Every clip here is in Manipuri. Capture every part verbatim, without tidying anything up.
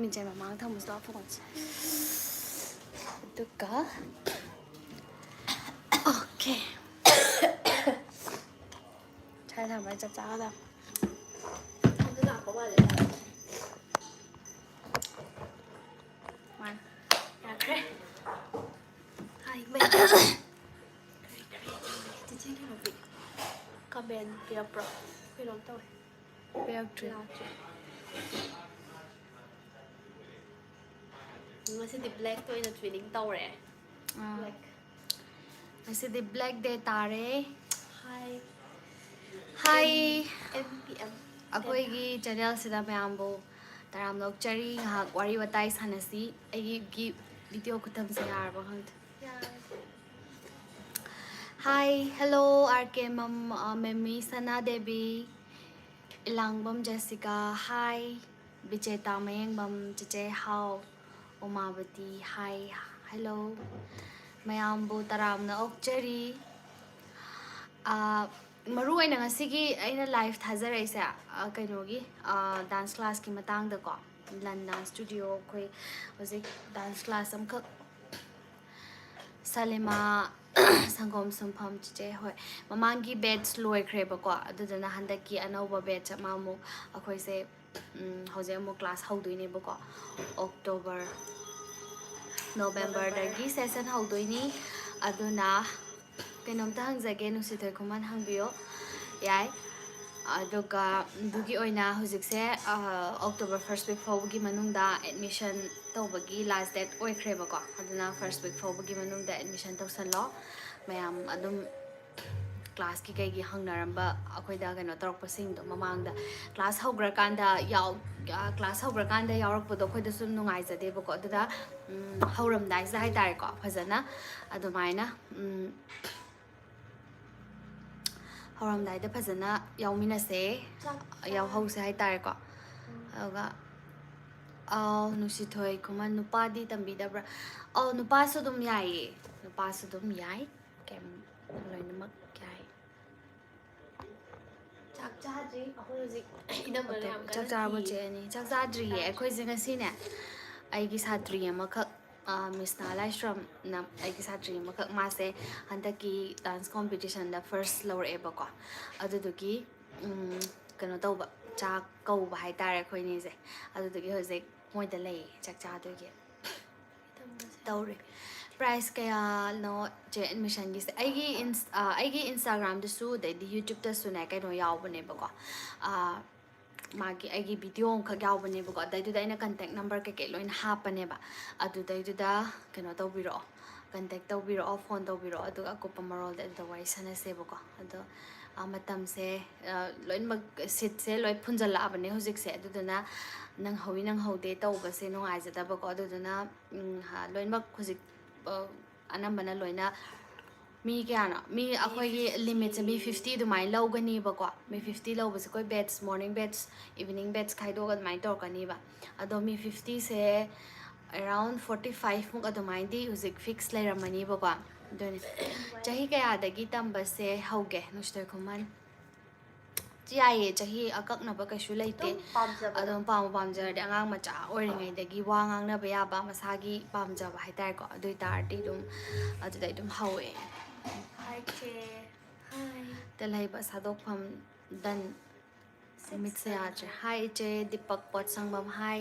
ꯃꯤꯡꯁꯦ ꯃꯃꯥꯡ ꯊꯝꯃꯨꯁꯤ ꯂꯥꯎ ꯐꯣꯟꯁꯦ꯫ ꯑꯗꯨꯒ ꯑꯣꯀꯦ꯫ ꯁꯥꯏ ꯊꯝꯕ ꯆꯞ ꯆꯥꯒꯗꯕ꯫ ꯑꯗꯨ ꯂꯥꯛꯄ ꯃꯥꯜꯂꯦ꯫ ꯃꯥꯅꯦ꯫ ꯌꯥꯈ꯭ꯔꯦ꯫ ꯍꯥꯏ, ꯃꯩ꯫ ꯆꯤꯆꯦ ꯀꯩꯅꯣ ꯄꯤ꯫ ꯀꯃꯦꯟ ꯄꯤꯔꯛꯄ꯭ꯔꯣ? ꯀꯩꯅꯣꯝ ꯇꯧꯋꯦ꯫ ꯄꯤꯔꯛꯇ꯭ꯔꯤ꯫ ꯂꯥꯛꯇ꯭ꯔꯤ꯫ ꯉꯁꯤꯗꯤ blackꯇ ꯑꯣꯏꯅ training ꯇꯧꯔꯦ꯫ ꯑꯥ꯫ Black꯫ ꯉꯁꯤꯗꯤ black day ꯇꯥꯔꯦ꯫ Hi꯫ Hi꯫ Ten, ten P M꯫ ꯑꯩꯈꯣꯏꯒꯤ channelꯁꯤꯗ ꯃꯌꯥꯝꯕꯨ ꯇꯔꯥꯝꯅ ꯑꯣꯛꯆꯔꯤ꯫ ꯉꯥꯏꯍꯥꯛ ꯋꯥꯔꯤ ꯋꯥꯇꯥꯏ ꯁꯥꯟꯅꯁꯤ꯫ ꯑꯩꯒꯤ video ꯈꯨꯊꯝꯁꯦ ꯌꯥꯔꯕ ꯈꯪꯗꯦ꯫ ꯌꯥꯔꯦ꯫ Hi, hello, R K ꯃꯝ-, ꯑ, ꯃꯦꯃꯤ ꯁꯅꯥ ꯗꯦꯕꯤ, ꯏꯂꯥꯡꯕꯝ ꯖꯦꯁꯤꯀꯥ, hi, ꯕꯤꯖꯦꯇꯥ ꯃꯌꯦꯡꯕꯝ, ꯆꯦꯆꯦ ꯍꯥꯎ, ꯎꯃꯥꯕꯇꯤ, hi, hello꯫ ꯃꯌꯥꯝꯕꯨ ꯇꯔꯥꯝꯅ ꯑꯣꯛꯆꯔꯤ꯫ ꯑ, ꯃꯔꯨ ꯑꯣꯏꯅ ꯉꯁꯤꯒꯤ ꯑꯩꯅ live ꯊꯥꯖꯔꯛꯏꯁꯦ, ꯑ, ꯀꯩꯅꯣꯒꯤ, ꯑ, dance classꯀꯤ ꯃꯇꯥꯡꯗꯀꯣ, ꯂꯟ dance studio ꯑꯩꯈꯣꯏ ꯍꯧꯖꯤꯛ dance class ꯑꯃꯈꯛ ꯁꯂꯤꯃꯥ ꯁꯪꯒꯣꯝ ꯁꯨꯝꯐꯝ ꯆꯤꯆꯦ ꯍꯣꯏ꯫ ꯃꯃꯥꯡꯒꯤ batch ꯂꯣꯏꯈ꯭ꯔꯦꯕꯀꯣ, ꯑꯗꯨꯗꯨꯅ ꯍꯟꯗꯛꯀꯤ ꯑꯅꯧꯕ batch ꯑꯃ ꯑꯃꯨꯛ ꯑꯩꯈꯣꯏꯁꯦ, ꯎꯝ, ꯍꯧꯖꯤꯛ ꯑꯃꯨꯛ class ꯍꯧꯗꯣꯏꯅꯦꯕꯀꯣ꯫ October, Novemberꯗꯒꯤ session ꯍꯧꯗꯣꯏꯅꯤ꯫ ꯑꯗꯨꯅ ꯀꯩꯅꯣꯝꯇ ꯍꯪꯖꯒꯦ, ꯅꯨꯡꯁꯤꯊꯣꯏ ꯈꯨꯃꯟ ꯍꯪꯕꯤꯌꯣ꯫ ꯌꯥꯏ꯫ ꯑꯗꯨꯒ ꯑꯗꯨꯒꯤ ꯑꯣꯏꯅ ꯍꯧꯖꯤꯛꯁꯦ, ꯑ, October first week ꯐꯥꯎꯕꯒꯤ ꯃꯅꯨꯡꯗ admission ꯇꯧꯕꯒꯤ last date ꯑꯣꯏꯈ꯭ꯔꯦꯕꯀꯣ꯫ ꯑꯗꯨꯅ first week ꯐꯥꯎꯕꯒꯤ ꯃꯅꯨꯡꯗ admission ꯇꯧꯁꯜꯂꯣ꯫ ꯃꯌꯥꯝ ꯑꯗꯨꯝ classꯀꯤ ꯀꯩꯒꯤ ꯍꯪꯅꯔꯝꯕ ꯑꯩꯈꯣꯏꯗ ꯀꯩꯅꯣ ꯇꯧꯔꯛꯄꯁꯤꯡꯗꯣ, ꯃꯃꯥꯡꯗ class ꯍꯧꯈ꯭ꯔꯀꯥꯟꯗ ꯌꯥꯎ-, ꯑ, class ꯍꯧꯈ꯭ꯔꯀꯥꯟꯗ ꯌꯥꯎꯔꯛꯄꯗꯣ ꯑꯩꯈꯣꯏꯗꯁꯨ ꯅꯨꯡꯉꯥꯏꯖꯗꯦꯕꯀꯣ꯫ ꯑꯗꯨꯗ, ꯎꯝ, ꯍꯧꯔꯝꯗꯥꯏꯁꯤꯗ ꯍꯥꯏꯇꯥꯔꯦꯀꯣ, ꯐꯖꯅ ꯑꯗꯨꯃꯥꯏꯅ, ꯎꯝ, ꯍꯧꯔꯝꯗꯥꯏꯗ ꯐꯖꯅ ꯌꯥꯎꯃꯤꯟꯅꯁꯦ, ꯆꯥꯛ ꯆꯥ-, ꯌꯥꯎꯍꯧꯁꯦ ꯍꯥꯏꯇꯥꯔꯦꯀꯣ꯫ ꯎꯝ꯫ ꯑꯗꯨꯒ, ꯑꯥꯎ, ꯅꯨꯡꯁꯤꯊꯣꯏ ꯈꯨꯃꯟ, ꯅꯨꯄꯥꯗꯤ ꯇꯝꯕꯤꯗꯕ꯭ꯔꯥ? ꯑꯥꯎ, ꯅꯨꯄꯥꯁꯨ ꯑꯗꯨꯝ ꯌꯥꯏꯌꯦ, ꯅꯨꯄꯥꯁꯨ ꯑꯗꯨꯝ ꯌꯥꯏ, ꯀꯩꯝ, ꯂꯣꯏꯅꯃꯛ ꯌꯥꯏ꯫ ꯆꯥꯛ ꯆꯥꯗ꯭ꯔꯤ ꯑꯩꯈꯣꯏ ꯍꯧꯖꯤꯛ꯫ ꯏꯅꯝꯃꯅ ꯌꯥꯝ ꯀꯟꯅ ꯆꯥꯛ ꯆꯥꯔꯕꯣ ꯊꯤꯔꯤ꯫ ꯆꯦ ꯑꯅꯤ? ꯆꯥꯛ ꯆꯥꯗ꯭ꯔꯤꯌꯦ꯫ ꯑꯩꯈꯣꯏꯁꯦ ꯉꯁꯤꯅꯦ, ꯑꯩꯒꯤ ꯁꯥꯇ꯭ꯔꯤ ꯑꯃꯈꯛ, ꯑ, ꯃꯤꯁꯅꯥ ꯂꯥꯏꯁ꯭ꯔꯝꯅ ꯑꯩꯒꯤ ꯁꯥꯇ꯭ꯔꯤ ꯑꯃꯈꯛ, ꯃꯥꯁꯦ ꯍꯟꯗꯛꯀꯤ ꯗꯥꯟꯁ ꯀꯣꯝꯄꯤꯇꯤꯁꯟꯗ ꯐꯥꯔꯁ ꯂꯧꯔꯛꯑꯦꯕꯀꯣ꯫ ꯑꯗꯨꯗꯨꯒꯤ, ꯎꯝ, ꯀꯩꯅꯣ ꯇꯧꯕ, ꯆꯥꯛ ꯀꯧꯕ ꯍꯥꯏꯇꯥꯔꯦ ꯑꯩꯈꯣꯏ ꯑꯅꯤꯁꯦ꯫ ꯑꯗꯨꯗꯨꯒꯤ ꯍꯧꯖꯤꯛ ꯃꯣꯏꯗ ꯂꯩꯌꯦ ꯆꯥꯛ ꯆꯥꯗꯣꯏꯒꯤ꯫ ꯇꯧꯔꯤ꯫ ꯄ꯭ꯔꯥꯏꯁ ꯀꯌꯥꯅꯣ ꯆꯦ ꯑꯦꯗꯃꯤꯁꯟꯒꯤꯁꯦ? ꯑꯩꯒꯤ ꯏꯟꯁ-, ꯑ, ꯑꯩꯒꯤ ꯏꯟꯁꯇꯥꯒ꯭ꯔꯥꯝꯗꯁꯨ, ꯑꯗꯩꯗꯤ ꯌꯨꯇ꯭ꯌꯨꯕꯇꯁꯨꯅꯦ, ꯀꯩꯅꯣ ꯌꯥꯎꯕꯅꯦꯕꯀꯣ꯫ ꯑ, ꯃꯥꯒꯤ, ꯑꯩꯒꯤ ꯚꯤꯗꯤꯑꯣ ꯑꯃꯈꯛ ꯌꯥꯎꯕꯅꯦꯕꯀꯣ, ꯑꯗꯩꯗꯨꯗ ꯑꯩꯅ ꯀꯟꯇꯦꯛ ꯅꯝꯕꯔ ꯀꯩꯀꯩ ꯂꯣꯏꯅ ꯍꯥꯞꯄꯅꯦꯕ꯫ ꯑꯗꯨꯗꯩꯗꯨꯗ ꯀꯩꯅꯣ ꯇꯧꯕꯤꯔꯛꯑꯣ, ꯀꯟꯇꯦꯛ ꯇꯧꯕꯤꯔꯛꯑꯣ, ꯐꯣꯟ ꯇꯧꯕꯤꯔꯛꯑꯣ, ꯑꯗꯨꯒ ꯑꯀꯨꯞꯄ ꯃꯔꯣꯜꯗꯤ ꯑꯗꯨꯗ ꯋꯥꯔꯤ ꯁꯥꯟꯅꯁꯦꯕꯀꯣ꯫ ꯑꯗꯣ, ꯑ, ꯃꯇꯝꯁꯦ, ꯑ, ꯂꯣꯏꯅꯃꯛ ꯁꯤꯠꯁꯦ ꯂꯣꯏ ꯐꯨꯟꯖꯜꯂꯛꯑꯕꯅꯦ ꯍꯧꯖꯤꯛꯁꯦ, ꯑꯗꯨꯗꯨꯅ ꯅꯪꯍꯧꯋꯤ ꯅꯪꯍꯧꯗꯦ ꯇꯧꯕꯁꯦ ꯅꯨꯡꯉꯥꯏꯖꯗꯕꯀꯣ꯫ ꯑꯗꯨꯗꯨꯅ, ꯎꯝ, ꯍ-, ꯂꯣꯏꯅꯃꯛ ꯍꯧꯖꯤꯛ, ꯑ, ꯑꯅꯝꯕꯅ ꯂꯣꯏꯅ ꯃꯤ ꯀꯌꯥꯅꯣ? ꯃꯤ ꯑꯩꯈꯣꯏꯒꯤ ꯂꯤꯃꯤꯠꯁꯦ ꯃꯤ ꯐꯤꯐꯇꯤ ꯑꯗꯨꯃꯥꯏꯅ ꯂꯧꯒꯅꯤꯕꯀꯣ꯫ ꯃꯤ ꯐꯤꯐꯇꯤ ꯂꯧꯕꯁꯦ ꯑꯩꯈꯣꯏ ꯕꯦꯠꯁ, ꯃꯣꯔꯅꯤꯡ ꯕꯦꯠꯁ, ꯏꯚꯤꯅꯤꯡ ꯕꯦꯠꯁ ꯈꯥꯏꯗꯣꯛꯑꯒ ꯑꯗꯨꯃꯥꯏꯅ ꯇꯧꯔꯛꯀꯅꯤꯕ꯫ ꯑꯗꯣ ꯃꯤ ꯐꯤꯐꯇꯤꯁꯦ around forty five ꯃꯨꯛ ꯑꯗꯨꯃꯥꯏꯅꯗꯤ ꯍꯧꯖꯤꯛ ꯐꯤꯛꯁ ꯂꯩꯔꯝꯃꯅꯤꯕꯀꯣ꯫ ꯑꯗꯨꯅꯤ꯫ ꯆꯍꯤ ꯀꯌꯥꯗꯒꯤ ꯇꯝꯕꯁꯦ ꯍꯧꯒꯦ, ꯅꯨꯡꯁꯤꯇꯣꯏ ꯈꯨꯃꯟ? ꯌꯥꯏꯌꯦ, ꯆꯍꯤ ꯑꯀꯛꯅꯕ ꯀꯩꯁꯨ ꯂꯩꯇꯦ꯫ ꯑꯗꯨꯝ ꯄꯥꯝꯖꯕꯗꯣ꯫ ꯑꯗꯨꯝ ꯄꯥꯝꯕꯨ ꯄꯥꯝꯖꯔꯗꯤ, ꯑꯉꯥꯡ ꯃꯆꯥ ꯑꯣꯏꯔꯤꯉꯩꯗꯒꯤ ꯋꯥ ꯉꯥꯡꯅꯕ ꯌꯥꯕ, ꯃꯁꯥꯒꯤ ꯄꯥꯝꯖꯕ ꯍꯥꯏꯇꯥꯔꯦꯀꯣ, ꯑꯗꯨ ꯑꯣꯏ ꯇꯥꯔꯗꯤ ꯑꯗꯨꯝ ꯑꯗꯨꯗꯩ ꯑꯗꯨꯝ ꯍꯧꯋꯦ꯫ Hi ꯆꯦ꯫ Hi꯫ ꯇꯦꯜꯍꯩꯕ ꯁꯥꯗꯣꯛꯐꯝ ꯗꯟ꯫ ꯃꯤꯠꯁꯦ ꯌꯥꯗ꯭ꯔꯦ꯫ Hi ꯏꯆꯦ Deepak ꯄꯣꯠꯁꯪꯕꯝ꯫ Hi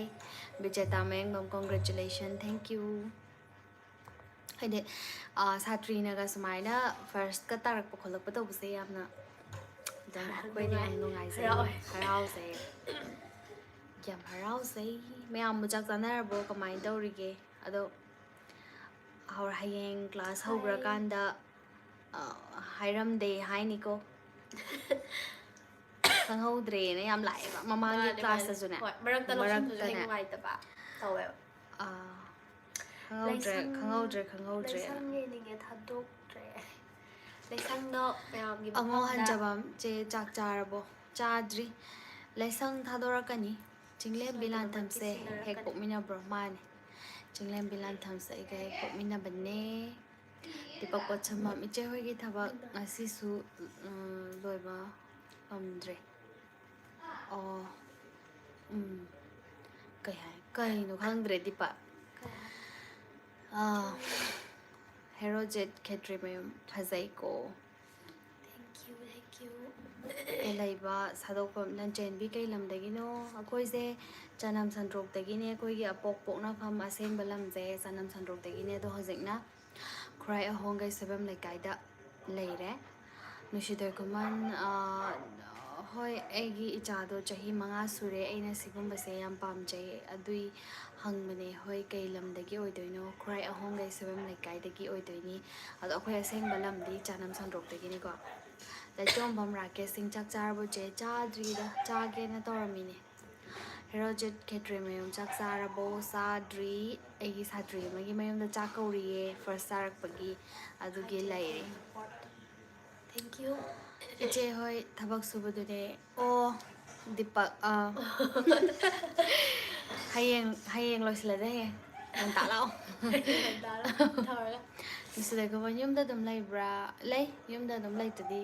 ꯕꯤꯖꯦꯇꯥ Mayengbam. Congratulation, thank you꯫ ꯍꯥꯏꯗꯤ, ꯑ, ꯁꯥꯇ꯭ꯔꯤꯅꯒ ꯁꯨꯃꯥꯏꯅ ꯐꯥꯔꯁꯀ ꯇꯥꯔꯛꯄ ꯈꯣꯠꯂꯛꯄ ꯇꯧꯕꯁꯦ ꯌꯥꯝꯅ ꯑꯗꯨꯝ ꯑꯩꯈꯣꯏꯗ ꯌꯥꯝ ꯅꯨꯡꯉꯥꯏꯖꯩ, ꯍꯔꯥꯎꯋꯦ꯫ ꯍꯔꯥꯎꯖꯩ, ꯌꯥꯝ ꯍꯔꯥꯎꯖꯩ꯫ ꯃꯌꯥꯝꯕꯨ ꯆꯥꯛ ꯆꯥꯅꯔꯕꯣ? ꯀꯃꯥꯏꯅ ꯇꯧꯔꯤꯒꯦ? ꯑꯗꯣ ꯍꯧꯔ-, ꯍꯌꯦꯡ ꯀ꯭ꯂꯥꯁ ꯍꯧꯈ꯭ꯔꯀꯥꯟꯗ, ꯑ, ꯍꯥꯏꯔꯝꯗꯦ ꯍꯥꯏꯅꯤꯀꯣ꯫ ꯈꯪꯍꯧꯗ꯭ꯔꯦꯅ ꯌꯥꯝ ꯂꯥꯛꯑꯦꯕ ꯃꯃꯥꯡꯒꯤ ꯃꯥꯅꯦ, ꯃꯥꯅꯦ꯫ ꯀ꯭ꯂꯥꯁꯇꯁꯨꯅꯦ꯫ ꯍꯣꯏ, ꯃꯔꯛꯇ ꯂꯧꯁꯤꯟꯕꯁꯨ ꯍꯦꯛ ꯃꯔꯛꯇꯅꯦ꯫ ꯅꯨꯡꯉꯥꯏꯇꯕ ꯇꯧꯋꯦꯕ꯫ ꯑꯥ, ꯈꯪꯍꯧꯗ꯭ꯔꯦ, ꯂꯩꯁꯪ-, ꯈꯪꯍꯧꯗ꯭ꯔꯦ, ꯈꯪꯍꯧꯗ꯭ꯔꯦꯅ꯫ ꯂꯩꯁꯪ ꯌꯦꯡꯅꯤꯡꯉꯦ, ꯊꯥꯗꯣꯛꯇ꯭ꯔꯦ꯫ ꯂꯩꯁꯪꯗꯣ ꯃꯌꯥꯝꯒꯤ ꯑꯉꯣ ꯃꯐꯝꯗ ꯍꯟꯖꯕꯝ, ꯆꯦ ꯆꯥꯛ ꯆꯥꯔꯕꯣ? ꯆꯥꯗ꯭ꯔꯤ꯫ ꯂꯩꯁꯪ ꯊꯥꯗꯣꯔꯛꯀꯅꯤ꯫ ꯆꯤꯡꯂꯦꯝꯕꯤ ꯁꯣꯏꯗꯅꯃꯛꯀꯤ ꯂꯥꯟꯊꯝꯁꯦ ꯍꯦꯛ ꯁꯤꯟꯅꯔꯛꯀꯅꯤ꯫ ꯄꯣꯛꯃꯤꯟꯅꯕ꯭ꯔꯣ? ꯃꯥꯅꯦ꯫ ꯆꯤꯡꯂꯦꯝꯕꯤ ꯂꯥꯟꯊꯝꯁꯦ ꯑꯩꯒ ꯍꯦꯛ ꯄꯣꯛꯃꯤꯟꯅꯕꯅꯦ꯫ ꯗꯤꯄꯛ ꯄꯣꯠꯁꯝꯕꯝ, ꯏꯆꯦ ꯍꯣꯏꯒꯤ ꯊꯕꯛ ꯉꯁꯤꯁꯨ, ꯎꯝ, ꯂꯣꯏꯕ ꯉꯝꯗ꯭ꯔꯦ꯫ ꯑꯣ꯫ ꯎꯝ꯫ ꯀꯩ ꯍꯥꯏ? ꯀꯩꯅꯣ ꯈꯪꯗ꯭ꯔꯦ, ꯗꯤꯄꯥ꯫ ꯑꯥ, ꯍꯦꯔꯣꯖꯦꯠ ꯈꯦꯇ꯭ꯔꯤꯃꯌꯨꯝ ꯐꯖꯩꯀꯣ꯫ Thank you, thank you꯫ ꯀꯩ ꯂꯩꯕ ꯁꯥꯗꯣꯛꯐꯝ, ꯂꯟꯆꯦꯟꯕꯤ ꯀꯩ ꯂꯝꯗꯒꯤꯅꯣ? ꯑꯩꯈꯣꯏꯁꯦ ꯆꯅꯝ ꯁꯟꯗ꯭ꯔꯣꯛꯇꯒꯤꯅꯦ꯫ ꯑꯩꯈꯣꯏꯒꯤ ꯑꯄꯣꯛ ꯄꯣꯛꯅꯐꯝ ꯑꯁꯦꯡꯕ ꯂꯝꯁꯦ ꯆꯅꯝ ꯁꯟꯗ꯭ꯔꯣꯛꯇꯒꯤꯅꯦ꯫ ꯑꯗꯣ ꯍꯧꯖꯤꯛꯅ ꯈꯨꯔꯥꯏ ꯑꯍꯣꯡꯒꯩ ꯁꯣꯏꯕꯝ ꯂꯩꯀꯥꯏꯗ ꯂꯩꯔꯦ꯫ ꯅꯨꯡꯁꯤꯊꯣꯏ ꯈꯨꯃꯟ, ꯑꯥ, ꯍꯣꯏ, ꯑꯩꯒꯤ ꯏꯆꯥꯗꯣ ꯆꯍꯤ ꯃꯉꯥ ꯁꯨꯔꯦ꯫ ꯑꯩꯅ ꯁꯤꯒꯨꯝꯕꯁꯦ ꯌꯥꯝ ꯄꯥꯝꯖꯩ꯫ ꯑꯗꯨꯏ ꯍꯪꯕꯅꯦ꯫ ꯍꯣꯏ, ꯀꯩ ꯂꯝꯗꯒꯤ ꯑꯣꯏꯗꯣꯏꯅꯣ? ꯈꯨꯔꯥꯏ ꯑꯍꯣꯡꯒꯩ ꯁꯣꯏꯕꯝ ꯂꯩꯀꯥꯏꯗꯒꯤ ꯑꯣꯏꯗꯣꯏꯅꯤ꯫ ꯑꯗꯣ ꯑꯩꯈꯣꯏ ꯑꯁꯦꯡꯕ ꯂꯝꯗꯤ ꯆꯅꯝ ꯁꯟꯗ꯭ꯔꯣꯛꯇꯒꯤꯅꯤꯀꯣ꯫ ꯂꯩꯇꯣꯝꯕꯝ ꯔꯥꯀꯦꯁ ꯁꯤꯡ, ꯆꯥꯛ ꯆꯥꯔꯕꯣ ꯆꯦ? ꯆꯥꯗ꯭ꯔꯤꯗ, ꯆꯥꯒꯦꯅ ꯇꯧꯔꯝꯃꯤꯅꯦ꯫ ꯍꯦꯔꯣꯖꯤꯠ ꯈꯦꯇ꯭ꯔꯤꯃꯌꯨꯝ, ꯆꯥꯛ ꯆꯥꯔꯕꯣ? ꯆꯥꯗ꯭ꯔꯤ꯫ ꯑꯩꯒꯤ ꯁꯥꯇ꯭ꯔꯤ ꯑꯃꯒꯤ ꯃꯌꯨꯝꯗ ꯆꯥꯛ ꯀꯧꯔꯤꯌꯦ, ꯐꯥꯔꯁ ꯆꯥꯔꯛꯄꯒꯤ꯫ ꯑꯗꯨꯒꯤ ꯂꯩꯔꯦ꯫ Thank you꯫ ꯏꯆꯦ ꯍꯣꯏ ꯊꯕꯛ ꯁꯨꯕꯗꯨꯅꯦ꯫ ꯑꯣ, ꯗꯤꯄꯛ, ꯑꯥ꯫ ꯍꯌꯦꯡ, ꯍꯌꯦꯡ ꯂꯣꯏꯁꯤꯜꯂꯁꯦ, ꯍꯌꯦꯡ꯫ ꯉꯟꯇꯥ ꯂꯥꯛꯑꯣ꯫ ꯉꯟꯇꯥ ꯂꯥꯛꯑꯣ, ꯊꯧꯔꯒ꯫ ꯅꯨꯡꯁꯤꯗ ꯀꯃꯥꯏ ꯌꯨꯝꯗ ꯑꯗꯨꯝ ꯂꯩꯕ꯭ꯔꯥ? ꯂꯩ, ꯌꯨꯝꯗ ꯑꯗꯨꯝ ꯂꯩꯇꯗꯤ꯫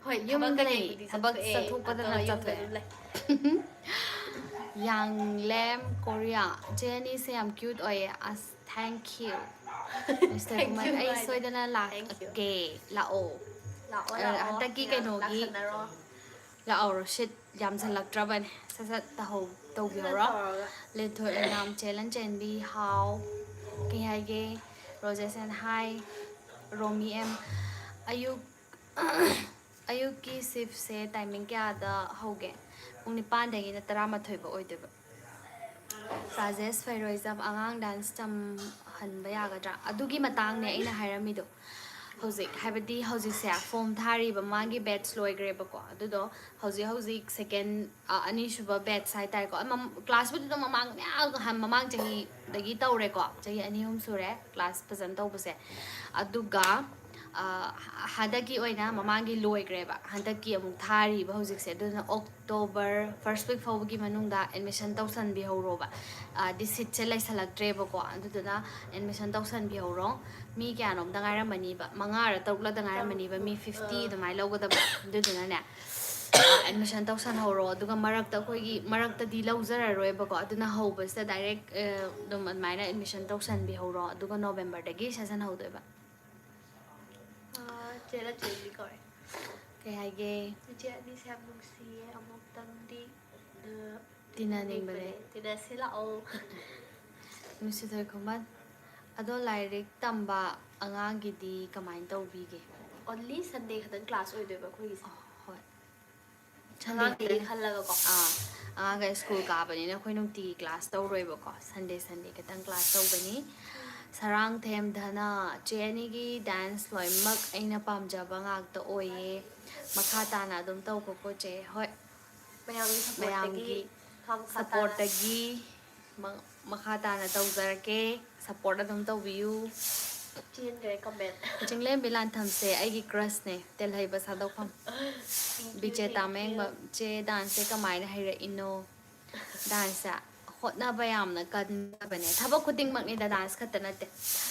ꯍꯣꯏ, ꯌꯨꯝꯗ ꯊꯕꯛ ꯂꯩ, ꯀꯩꯀꯩꯕꯨꯗꯤ ꯊꯕꯛ ꯆꯠꯊꯣꯛꯑꯦ, ꯆꯠꯊꯣꯛꯄꯗ ꯑꯗꯣ ꯅꯠ ꯌꯨꯝꯗ ꯆꯠꯊꯣꯛꯑꯦ꯫ ꯑꯗꯨꯝ ꯂꯩ꯫ ꯌꯥꯡꯂꯦꯝ ꯀꯣꯔꯤꯌꯥ, ꯆꯦ ꯑꯅꯤꯁꯦ ꯌꯥꯝ cute ꯑꯣꯏꯌꯦ꯫ ꯑꯁ, thank you꯫ Mister Thank Kumar, you ꯑꯩ ꯍꯥꯏꯅꯦ꯫ ꯁꯣꯏꯗꯅ Thank you꯫ ꯂꯥꯛꯀꯦ, ꯂꯥꯛꯑꯣ꯫ ꯂꯥꯛꯑꯣ, ꯑ, ꯂꯥꯛꯑꯣ꯫ ꯍꯟꯗꯛꯀꯤ ꯌꯥꯝ ꯀꯩꯅꯣꯒꯤ ꯂꯥꯛꯁꯟꯅꯔꯣ꯫ ꯂꯥꯛꯍꯧꯔꯣ, ꯁꯤꯠ ꯌꯥꯝꯁꯜꯂꯛꯇ꯭ꯔꯕꯅꯦ꯫ ꯁꯠ ꯁꯠ ꯇꯧꯍꯧ-, ꯇꯧꯕꯤꯍꯧꯔꯣ꯫ ꯇꯧꯔꯒ꯫ ꯂꯦꯟꯊꯣꯏ ꯑꯣꯏꯅꯥꯝ, ꯆꯦ ꯂꯟꯆꯦꯟꯕꯤ, ꯍꯥꯎ꯫ ꯀꯩ ꯍꯥꯏꯒꯦ? Rojesh and high, Romi M. ꯑꯌꯨꯛ, ꯑꯌꯨꯛꯀꯤ shiftꯁꯦ timing ꯀꯌꯥꯗ ꯍꯧꯒꯦ? ꯄꯨꯡ ꯅꯤꯄꯥꯟꯗꯒꯤꯅ ꯇꯔꯥꯃꯥꯊꯣꯏ ꯐꯥꯎ ꯑꯣꯏꯗꯣꯏꯕ꯫ ꯔꯥꯖꯦꯁ ꯐꯩꯔꯣꯏꯖꯝ, ꯑꯉꯥꯡ dance ꯇꯝꯍꯟꯕ ꯌꯥꯒꯗ꯭ꯔꯥ? ꯑꯗꯨꯒꯤ ꯃꯇꯥꯡꯅꯦ ꯑꯩꯅ ꯍꯥꯏꯔꯝꯃꯤꯗꯣ꯫ ꯍꯧꯖꯤꯛ, ꯍꯥꯏꯕꯗꯤ ꯍꯧꯖꯤꯛꯁꯦ form ꯊꯥꯔꯤꯕ, ꯃꯥꯒꯤ batch ꯂꯣꯏꯈ꯭ꯔꯦꯕꯀꯣ꯫ ꯑꯗꯨꯗꯣ ꯍꯧꯖꯤꯛ, ꯍꯧꯖꯤꯛ second, ꯑ, ꯑꯅꯤꯁꯨꯕ batch ꯍꯥꯏꯇꯥꯔꯦꯀꯣ꯫ ꯑꯃ, classꯄꯨꯗꯤ ꯑꯗꯨꯝ ꯃꯃꯥꯡ ꯃꯌꯥꯝ, ꯃꯃꯥꯡ ꯆꯍꯤꯗꯒꯤ ꯇꯧꯔꯦꯀꯣ꯫ ꯆꯍꯤ ꯑꯅꯤ ꯑꯍꯨꯝ ꯁꯨꯔꯦ class ꯐꯖꯅ ꯇꯧꯕꯁꯦ꯫ ꯑꯗꯨꯒ ꯑ, ꯍ-, ꯍꯟꯗꯛꯀꯤ ꯑꯣꯏꯅ ꯃꯃꯥꯡꯒꯤ ꯂꯣꯏꯈ꯭ꯔꯦꯕ, ꯍꯟꯗꯛꯀꯤ ꯑꯃꯨꯛ ꯊꯥꯔꯤꯕ ꯍꯧꯖꯤꯛꯁꯦ꯫ ꯑꯗꯨꯅ October first week ꯐꯥꯎꯕꯒꯤ ꯃꯅꯨꯡꯗ admission ꯇꯧꯁꯟꯕꯤꯍꯧꯔꯣꯕ꯫ ꯑ, ꯗꯤ seatꯁꯦ ꯂꯩꯁꯜꯂꯛꯇ꯭ꯔꯦꯕꯀꯣ, ꯑꯗꯨꯗꯨꯅ admission ꯇꯧꯁꯟꯕꯤꯍꯧꯔꯣ꯫ ꯃꯤ ꯀꯌꯥꯅꯣꯝꯇ ꯉꯥꯏꯔꯝꯃꯅꯤꯕ, ꯃꯉꯥꯔ ꯇꯔꯨꯛꯂꯗ ꯉꯥꯏꯔꯝꯃꯅꯤꯕ, ꯃꯤ fifty ꯑꯥ꯫ ꯑꯗꯨꯃꯥꯏꯅ ꯂꯧꯒꯗꯕ꯫ ꯑꯗꯨꯗꯨꯅꯅꯦ, ꯑ, admission ꯇꯧꯁꯟꯍꯧꯔꯣ꯫ ꯑꯗꯨꯒ ꯃꯔꯛꯇ ꯑꯩꯈꯣꯏꯒꯤ, ꯃꯔꯛꯇꯗꯤ ꯂꯧꯖꯔꯔꯣꯏꯕꯀꯣ, ꯑꯗꯨꯅ ꯍꯧꯕꯁꯤꯗ direct, ꯑ, ꯑꯗꯨꯝ ꯑꯗꯨꯃꯥꯏꯅ admission ꯇꯧꯁꯟꯕꯤꯍꯧꯔꯣ, ꯑꯗꯨꯒ Novemberꯗꯒꯤ session ꯍꯧꯗꯣꯏꯕ꯫ ꯑꯥ, ꯆꯦ ꯂꯟꯆꯦꯟꯕꯤ ꯀꯧꯔꯦ꯫ ꯀꯩ ꯍꯥꯏꯒꯦ? ꯏꯆꯦ ꯑꯅꯤꯁꯦ ꯌꯥꯝ ꯅꯨꯡꯁꯤꯌꯦ, ꯑꯃꯨꯛꯇꯪꯗꯤ, ꯑ, ꯇꯤꯟꯅꯅꯤꯡꯕꯅꯦ꯫ ꯇꯤꯟꯅꯁꯤ ꯂꯥꯛꯑꯣ꯫ ꯅꯨꯡꯁꯤꯊꯣꯏ ꯈꯨꯃꯟ, ꯑꯗꯣ ꯂꯥꯏꯔꯤꯛ ꯇꯝꯕ ꯑꯉꯥꯡꯒꯤꯗꯤ ꯀꯃꯥꯏꯅ ꯇꯧꯕꯤꯒꯦ? Only Sunday ꯈꯛꯇꯪ class ꯑꯣꯏꯗꯣꯏꯕ ꯑꯩꯈꯣꯏꯒꯤꯁꯦ꯫ ꯑꯣ, ꯍꯣꯏ꯫ ꯑꯉꯥꯡꯗꯒꯤ ꯈꯜꯂꯒꯀꯣ꯫ ꯑꯥ, ꯑꯉꯥꯡꯈꯩ school ꯀꯥꯕꯅꯤꯅ ꯑꯩꯈꯣꯏ ꯅꯨꯡꯇꯤꯒꯤ class ꯇꯧꯔꯣꯏꯕꯀꯣ, Sunday Sunday ꯈꯛꯇꯪ class ꯇꯧꯒꯅꯤ꯫ ꯁꯔꯥꯡꯊꯦꯝ ꯙꯅ, ꯆꯦ ꯑꯅꯤꯒꯤ dance ꯂꯣꯏꯅꯃꯛ ꯑꯩꯅ ꯄꯥꯝꯖꯕ ꯉꯥꯛꯇ ꯑꯣꯏꯌꯦ, ꯃꯈꯥ ꯇꯥꯅ ꯑꯗꯨꯝ ꯇꯧꯈꯣꯀꯣ ꯆꯦ꯫ ꯍꯣꯏ, ꯃꯌꯥꯝꯒꯤ supportꯇꯒꯤ ꯃꯌꯥꯝꯒꯤ ꯃꯈꯥ ꯃꯈꯥ ꯇꯥꯅ supportꯇꯒꯤ ꯃ-, ꯃꯈꯥ ꯇꯥꯅ ꯇꯧꯖꯔꯛꯀꯦ, support ꯑꯗꯨꯝ ꯇꯧꯕꯤꯌꯨ꯫ ꯆꯦꯟꯈ꯭ꯔꯦ comment꯫ ꯆꯤꯡꯂꯦꯝꯕꯤ ꯂꯥꯟꯊꯝꯁꯦ ꯑꯩꯒꯤ crushꯅꯦ, ꯇꯦꯜꯍꯩꯕ ꯁꯥꯗꯣꯛꯐꯝ꯫ Thank you, ꯕꯤꯖꯦꯇꯥ thank you꯫ ꯃꯌꯦꯡꯕꯝ, ꯆꯦ danceꯁꯦ ꯀꯃꯥꯏꯅ ꯍꯩꯔꯛꯏꯅꯣ? Danceꯁꯦ ꯍꯣꯠꯅꯕ ꯌꯥꯝꯅ ꯀꯟꯕꯅꯦ, ꯊꯕꯛ ꯈꯨꯗꯤꯡꯃꯛꯅꯤꯗ, dance ꯈꯛꯇ ꯅꯠꯇꯦ꯫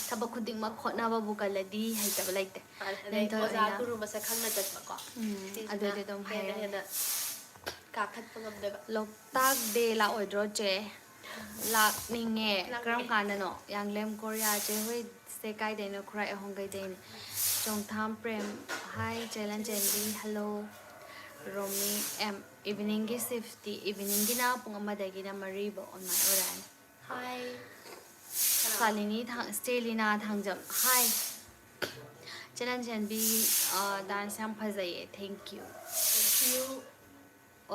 ꯊꯕꯛ ꯈꯨꯗꯤꯡꯃꯛ ꯍꯣꯠꯅꯕꯕꯨ ꯀꯜꯂꯗꯤ ꯍꯩꯇꯕ ꯂꯩꯇꯦ꯫ ꯑꯗꯩ ꯂꯦꯟꯊꯣꯏ ꯑꯣꯖꯥ ꯑꯣꯏꯅ꯫ ꯒꯨꯔꯨ ꯃꯁꯛ ꯈꯪꯅ ꯆꯠꯄꯀꯣ꯫ ꯎꯝ, ꯁꯤꯁꯤꯅ ꯑꯗꯨꯗꯤ ꯑꯗꯨꯝ ꯍꯦꯟꯅ ꯍꯩꯔꯅꯤ꯫ ꯍꯦꯟꯅ ꯀꯥꯈꯠꯄ ꯉꯝꯗꯣꯏꯕ꯫ ꯂꯣꯛꯇꯥꯛ day ꯂꯥꯛꯑꯣꯏꯗ꯭ꯔꯣ ꯆꯦ? ꯂꯥꯛꯅꯤꯡꯉꯦ꯫ ꯂꯥꯛꯅꯤꯡꯉꯦ꯫ ꯀꯔꯝ ꯀꯥꯟꯗꯅꯣ? ꯌꯥꯡꯂꯦꯝ ꯀꯣꯔꯤꯌꯥ ꯆꯦ ꯍꯣꯏꯁꯦ ꯀꯥꯏꯗꯩꯅꯣ? ꯈꯨꯔꯥꯏ ꯑꯍꯣꯡꯒꯩꯗꯩꯅꯦ꯫ ꯆꯣꯡꯊꯥꯝ ꯄ꯭ꯔꯦꯝ, hi ꯆꯦ ꯂꯟꯆꯦꯟꯕꯤ, hello꯫ ꯔꯣꯃꯤ ꯑꯦꯝ, eveningꯒꯤ shiftꯇꯤ, eveningꯒꯤꯅ ꯄꯨꯡ ꯑꯃꯗꯒꯤꯅ ꯃꯔꯤꯐꯧ ꯑꯗꯨꯃꯥꯏꯅ ꯑꯣꯏꯔꯛꯑꯅꯤ꯫ Hi꯫ ꯁꯥꯂꯤꯅꯤ ꯊꯥꯡ-, ꯁ꯭ꯇꯦꯂꯤꯅꯥ ꯊꯥꯡꯖꯝ, hi꯫ ꯆꯦ ꯂꯟꯆꯦꯟꯕꯤ, ꯑ, dance ꯌꯥꯝ ꯐꯖꯩꯌꯦ, thank you꯫ Thank you꯫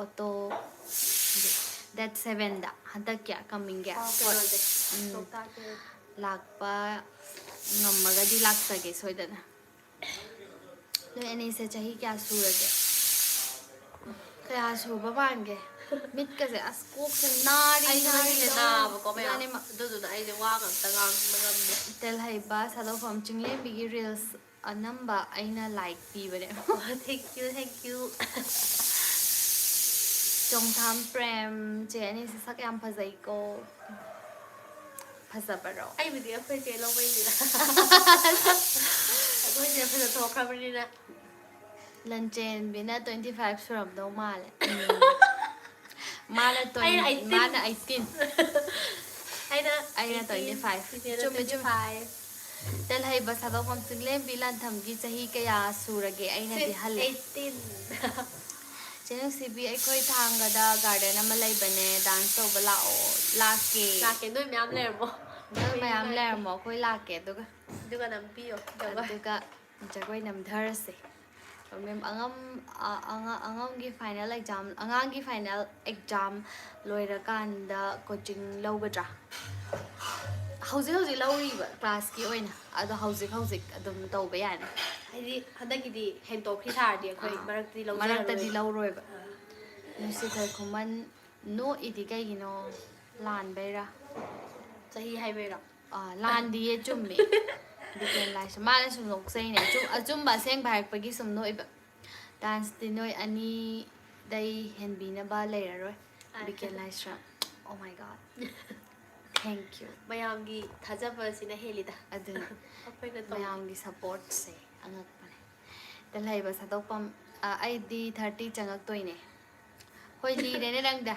Auto date sevenꯗ, ꯍꯟꯗꯛꯀꯤ comingꯒꯤ꯫ ꯑꯣ, ꯍꯣꯏ꯫ ꯀꯩꯅꯣꯁꯦ, ꯎꯝ꯫ ꯂꯣꯛꯇꯥꯛꯀꯤ꯫ ꯂꯥꯛꯄ ꯉꯝꯃꯒꯗꯤ ꯂꯥꯛꯆꯒꯦ ꯁꯣꯏꯗꯅ꯫ ꯅꯣꯏ ꯑꯅꯤꯁꯦ ꯆꯍꯤ ꯀꯌꯥ ꯁꯨꯔꯒꯦ? ꯀꯌꯥ ꯁꯨꯕ ꯃꯥꯟꯒꯦ? ꯃꯤꯠꯀꯁꯦ ꯑꯁ ꯀꯣꯛꯁꯦ ꯅꯥꯔꯤ, ꯑꯩꯁꯨ ꯅꯥꯔꯤ ꯉꯁꯤꯁꯦ ꯇꯧꯔꯦ꯫ ꯅꯥꯕꯀꯣ ꯃꯌꯥꯝ꯫ ꯏꯕꯥꯅꯤꯃꯛ꯫ ꯑꯗꯨꯗꯨꯅ ꯑꯩꯁꯦ ꯋꯥ ꯉꯥꯛꯇ ꯉꯥꯡꯕ ꯉꯝꯗꯦ꯫ ꯇꯦꯜꯍꯩꯕ ꯁꯥꯗꯣꯛꯐꯝ ꯆꯤꯡꯂꯦꯝꯕꯤꯒꯤ reels ꯑꯅꯝꯕ ꯑꯩꯅ ꯂꯥꯏꯛ ꯄꯤꯕꯅꯦ꯫ Thank you, thank you. ꯆꯣꯡꯊꯥꯝ ꯄ꯭ꯔꯦꯝ, ꯆꯦ ꯑꯅꯤꯁꯦ ꯁꯛ ꯌꯥꯝ ꯐꯖꯩꯀꯣ꯫ ꯐꯖꯕꯔꯣ? ꯑꯩꯕꯨꯗꯤ ꯑꯩꯈꯣꯏ ꯆꯦ ꯂꯧꯕꯩꯅꯤꯗ꯫ ꯑꯩꯈꯣꯏ ꯆꯦ ꯐꯖ ꯊꯣꯛꯈ꯭ꯔꯕꯅꯤꯅ꯫ ꯂꯟꯆꯦꯟꯕꯤꯅ twenty five ꯁꯨꯔꯝꯗꯧ ꯃꯥꯜꯂꯦ꯫ ꯃꯥꯅ twenty, ꯑꯩꯅ eighteen꯫ ꯃꯥꯅ eighteen꯫ ꯑꯩꯅ ꯑꯩꯅ eighteen, twenty five꯫ ꯆꯤꯆꯦꯅ ꯆꯨꯝꯃꯦ, ꯆꯨꯝꯃꯦ꯫ twenty five꯫ ꯇꯦꯜꯍꯩꯕ ꯁꯥꯗꯣꯛꯐꯝ ꯆꯤꯡꯂꯦꯝꯕꯤ ꯂꯥꯟꯊꯝꯒꯤ ꯆꯍꯤ ꯀꯌꯥ ꯁꯨꯔꯒꯦ? ꯑꯩꯅꯗꯤ ꯍꯜꯂꯦ꯫ Eighteen꯫ ꯆꯦ ꯅꯨꯡꯁꯤꯕꯤ, ꯑꯩꯈꯣꯏ ꯊꯥꯡꯒꯗ ꯒꯥꯔꯗꯦꯟ ꯑꯃ ꯂꯩꯕꯅꯦ, ꯗꯥꯟꯁ ꯇꯧꯕ ꯂꯥꯛꯑꯣ꯫ ꯂꯥꯛꯀꯦ꯫ ꯂꯥꯛꯀꯦ, ꯅꯣꯏ ꯃꯌꯥꯝ ꯂꯩꯔꯝꯃꯣ꯫ ꯅꯣꯏ ꯃꯌꯥꯝ ꯂꯥꯛꯀꯦ꯫ ꯂꯩꯔꯝꯃꯣ, ꯑꯩꯈꯣꯏ ꯂꯥꯛꯀꯦ꯫ ꯑꯗꯨꯒ ꯑꯗꯨꯒ ꯅꯝꯕꯤꯌꯣ꯫ ꯑꯗꯨꯒ ꯖꯒꯣꯏ ꯅꯝꯊꯔꯁꯦ꯫ ꯃꯦꯝ, ꯑꯉꯝ ꯑ- ꯑꯉ- ꯑꯉꯝꯒꯤ ꯐꯥꯏꯅꯦꯜ ꯑꯦꯛꯖꯥꯝ, ꯑꯉꯥꯡꯒꯤ ꯐꯥꯏꯅꯦꯜ ꯑꯦꯛꯖꯥꯝ ꯂꯣꯏꯔꯀꯥꯟꯗ ꯀꯣꯆꯤꯡ ꯂꯧꯒꯗ꯭ꯔꯥ? ꯍꯧꯖꯤꯛ ꯍꯧꯖꯤꯛ ꯂꯧꯔꯤꯕ ꯀ꯭ꯂꯥꯁꯀꯤ ꯑꯣꯏꯅ꯫ ꯑꯗꯣ ꯍꯧꯖꯤꯛ ꯍꯧꯖꯤꯛ ꯑꯗꯨꯝ ꯇꯧꯕ ꯌꯥꯅꯤ꯫ ꯍꯥꯏꯗꯤ ꯍꯟꯗꯛꯀꯤꯗꯤ ꯍꯦꯟꯇꯣꯛꯈꯤ ꯇꯥꯔꯗꯤ ꯑꯩꯈꯣꯏ ꯑꯥ, ꯃꯔꯛꯇꯗꯤ ꯃꯔꯛꯇꯗꯤ ꯂꯧꯖꯔꯔꯣꯏ꯫ ꯂꯧꯔꯣꯏꯕ꯫ ꯅꯨꯡꯁꯤꯊꯣꯏ ꯈꯨꯃꯟ ꯅꯣꯛꯏꯗꯤ ꯀꯩꯒꯤꯅꯣ? ꯂꯥꯟꯕꯩꯔꯥ? ꯆꯍꯤ ꯍꯥꯏꯕꯩꯔꯣ? ꯑꯥ, ꯂꯥꯟꯗꯤꯌꯦ, ꯆꯨꯝꯃꯦ꯫ ꯕꯤꯀꯦꯟ ꯂꯥꯏꯁ꯭ꯔꯝ꯫ ꯃꯥꯅ ꯁꯨꯝ ꯅꯣꯛꯆꯩꯅꯦ꯫ ꯑꯆꯨꯝ-, ꯑꯆꯨꯝꯕ ꯑꯁꯦꯡꯕ ꯍꯥꯏꯔꯛꯄꯒꯤ ꯁꯨꯝ ꯅꯣꯛꯏꯕ꯫ ꯗꯥꯟꯁꯇꯤ ꯅꯣꯏ ꯑꯅꯤꯗꯩ ꯍꯦꯟꯕꯤꯅꯕ ꯂꯩꯔꯔꯣꯏ꯫ ꯑꯥ꯫ ꯕꯤꯀꯦꯟ ꯂꯥꯏꯁ꯭ꯔꯝ꯫ Oh my God. Thank you. ꯃꯌꯥꯝꯒꯤ ꯊꯥꯖꯕꯁꯤꯅ ꯍꯦꯜꯂꯤꯗ꯫ ꯑꯗꯨꯅꯤ꯫ ꯑꯩꯈꯣꯏꯅ ꯇꯧ- ꯃꯌꯥꯝꯒꯤ ꯁꯞꯄꯣꯔꯠꯁꯦ ꯑꯉꯛꯄꯅꯦ꯫ ꯇꯦꯜꯍꯩꯕ ꯁꯥꯗꯣꯛꯐꯝ, ꯑ, ꯑꯩꯗꯤ thirty ꯆꯪꯉꯛꯇꯣꯏꯅꯦ꯫ ꯍꯣꯏ, ꯂꯤꯔꯦꯅꯦ ꯅꯪꯗ꯫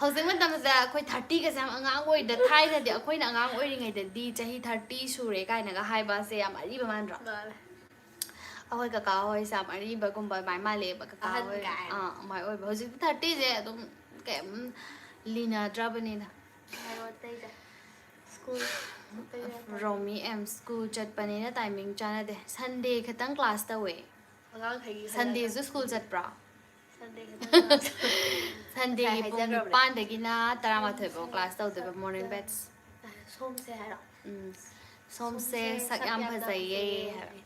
ꯍꯧꯖꯤꯛ ꯃꯇꯝꯁꯤꯗ ꯑꯩꯈꯣꯏ thirty ꯒꯁꯦ ꯌꯥꯝ ꯑꯉꯥꯡ ꯑꯣꯏꯗ, ꯊꯥꯏꯅꯗꯤ ꯑꯩꯈꯣꯏꯅ ꯑꯉꯥꯡ ꯑꯣꯏꯔꯤꯉꯩꯗꯗꯤ ꯆꯍꯤ thirty ꯁꯨꯔꯦ ꯀꯥꯏꯅꯒ ꯍꯥꯏꯕꯁꯦ ꯌꯥꯝ ꯑꯔꯤꯕ ꯃꯥꯟꯗ꯭ꯔꯣ? ꯃꯥꯅꯦ꯫ ꯑꯩꯈꯣꯏ ꯀꯀꯥ ꯍꯣꯏꯁꯦ ꯌꯥꯝ ꯑꯔꯤꯕꯒꯨꯝꯕ ꯑꯗꯨꯃꯥꯏꯅ ꯃꯥꯜꯂꯦꯕ, ꯀꯀꯥ ꯑꯍꯟ ꯍꯣꯏ꯫ ꯀꯥꯏꯅ꯫ ꯑꯥ, ꯑꯗꯨꯃꯥꯏꯅ ꯑꯣꯏꯕ꯫ ꯍꯧꯖꯤꯛꯇꯤ thirty ꯁꯦ ꯑꯗꯨꯝ ꯀꯩꯝ ꯂꯤꯅꯗ꯭ꯔꯕꯅꯤꯅ꯫ ꯍꯥꯏꯔꯣ ꯑꯇꯩꯗ꯫ School ꯑꯇꯩꯗ꯫ ꯔꯣꯃꯤ ꯑꯦꯝ school ꯆꯠꯄꯅꯤꯅ timing ꯆꯥꯟꯅꯗꯦ꯫ Sunday ꯈꯛꯇꯪ class ꯇꯧꯋꯦ꯫ ꯑꯉꯥꯡꯈꯩꯒꯤ ꯈꯜꯂꯒ꯫ Sunday ꯁꯨ school ꯆꯠꯄ꯭ꯔꯣ? Sunday ꯈꯛꯇꯪ꯫ Sunday ꯒꯤ ꯉꯁꯥꯏ ꯄꯨꯡ ꯍꯥꯏꯖꯈ꯭ꯔꯕꯅꯦ꯫ ꯅꯤꯄꯥꯟꯗꯒꯤꯅ ꯇꯔꯥꯃꯥꯊꯣꯏ ꯐꯥꯎ class ꯇꯧꯗꯣꯏꯕ, morning batch꯫ ꯁꯣꯝꯁꯦ ꯍꯥꯏꯔꯣ? ꯎꯝ꯫ "ꯁꯣꯝꯁꯦ ꯁꯛ ꯌꯥꯝ ꯐꯖꯩꯌꯦ" ꯍꯥꯏꯕ꯫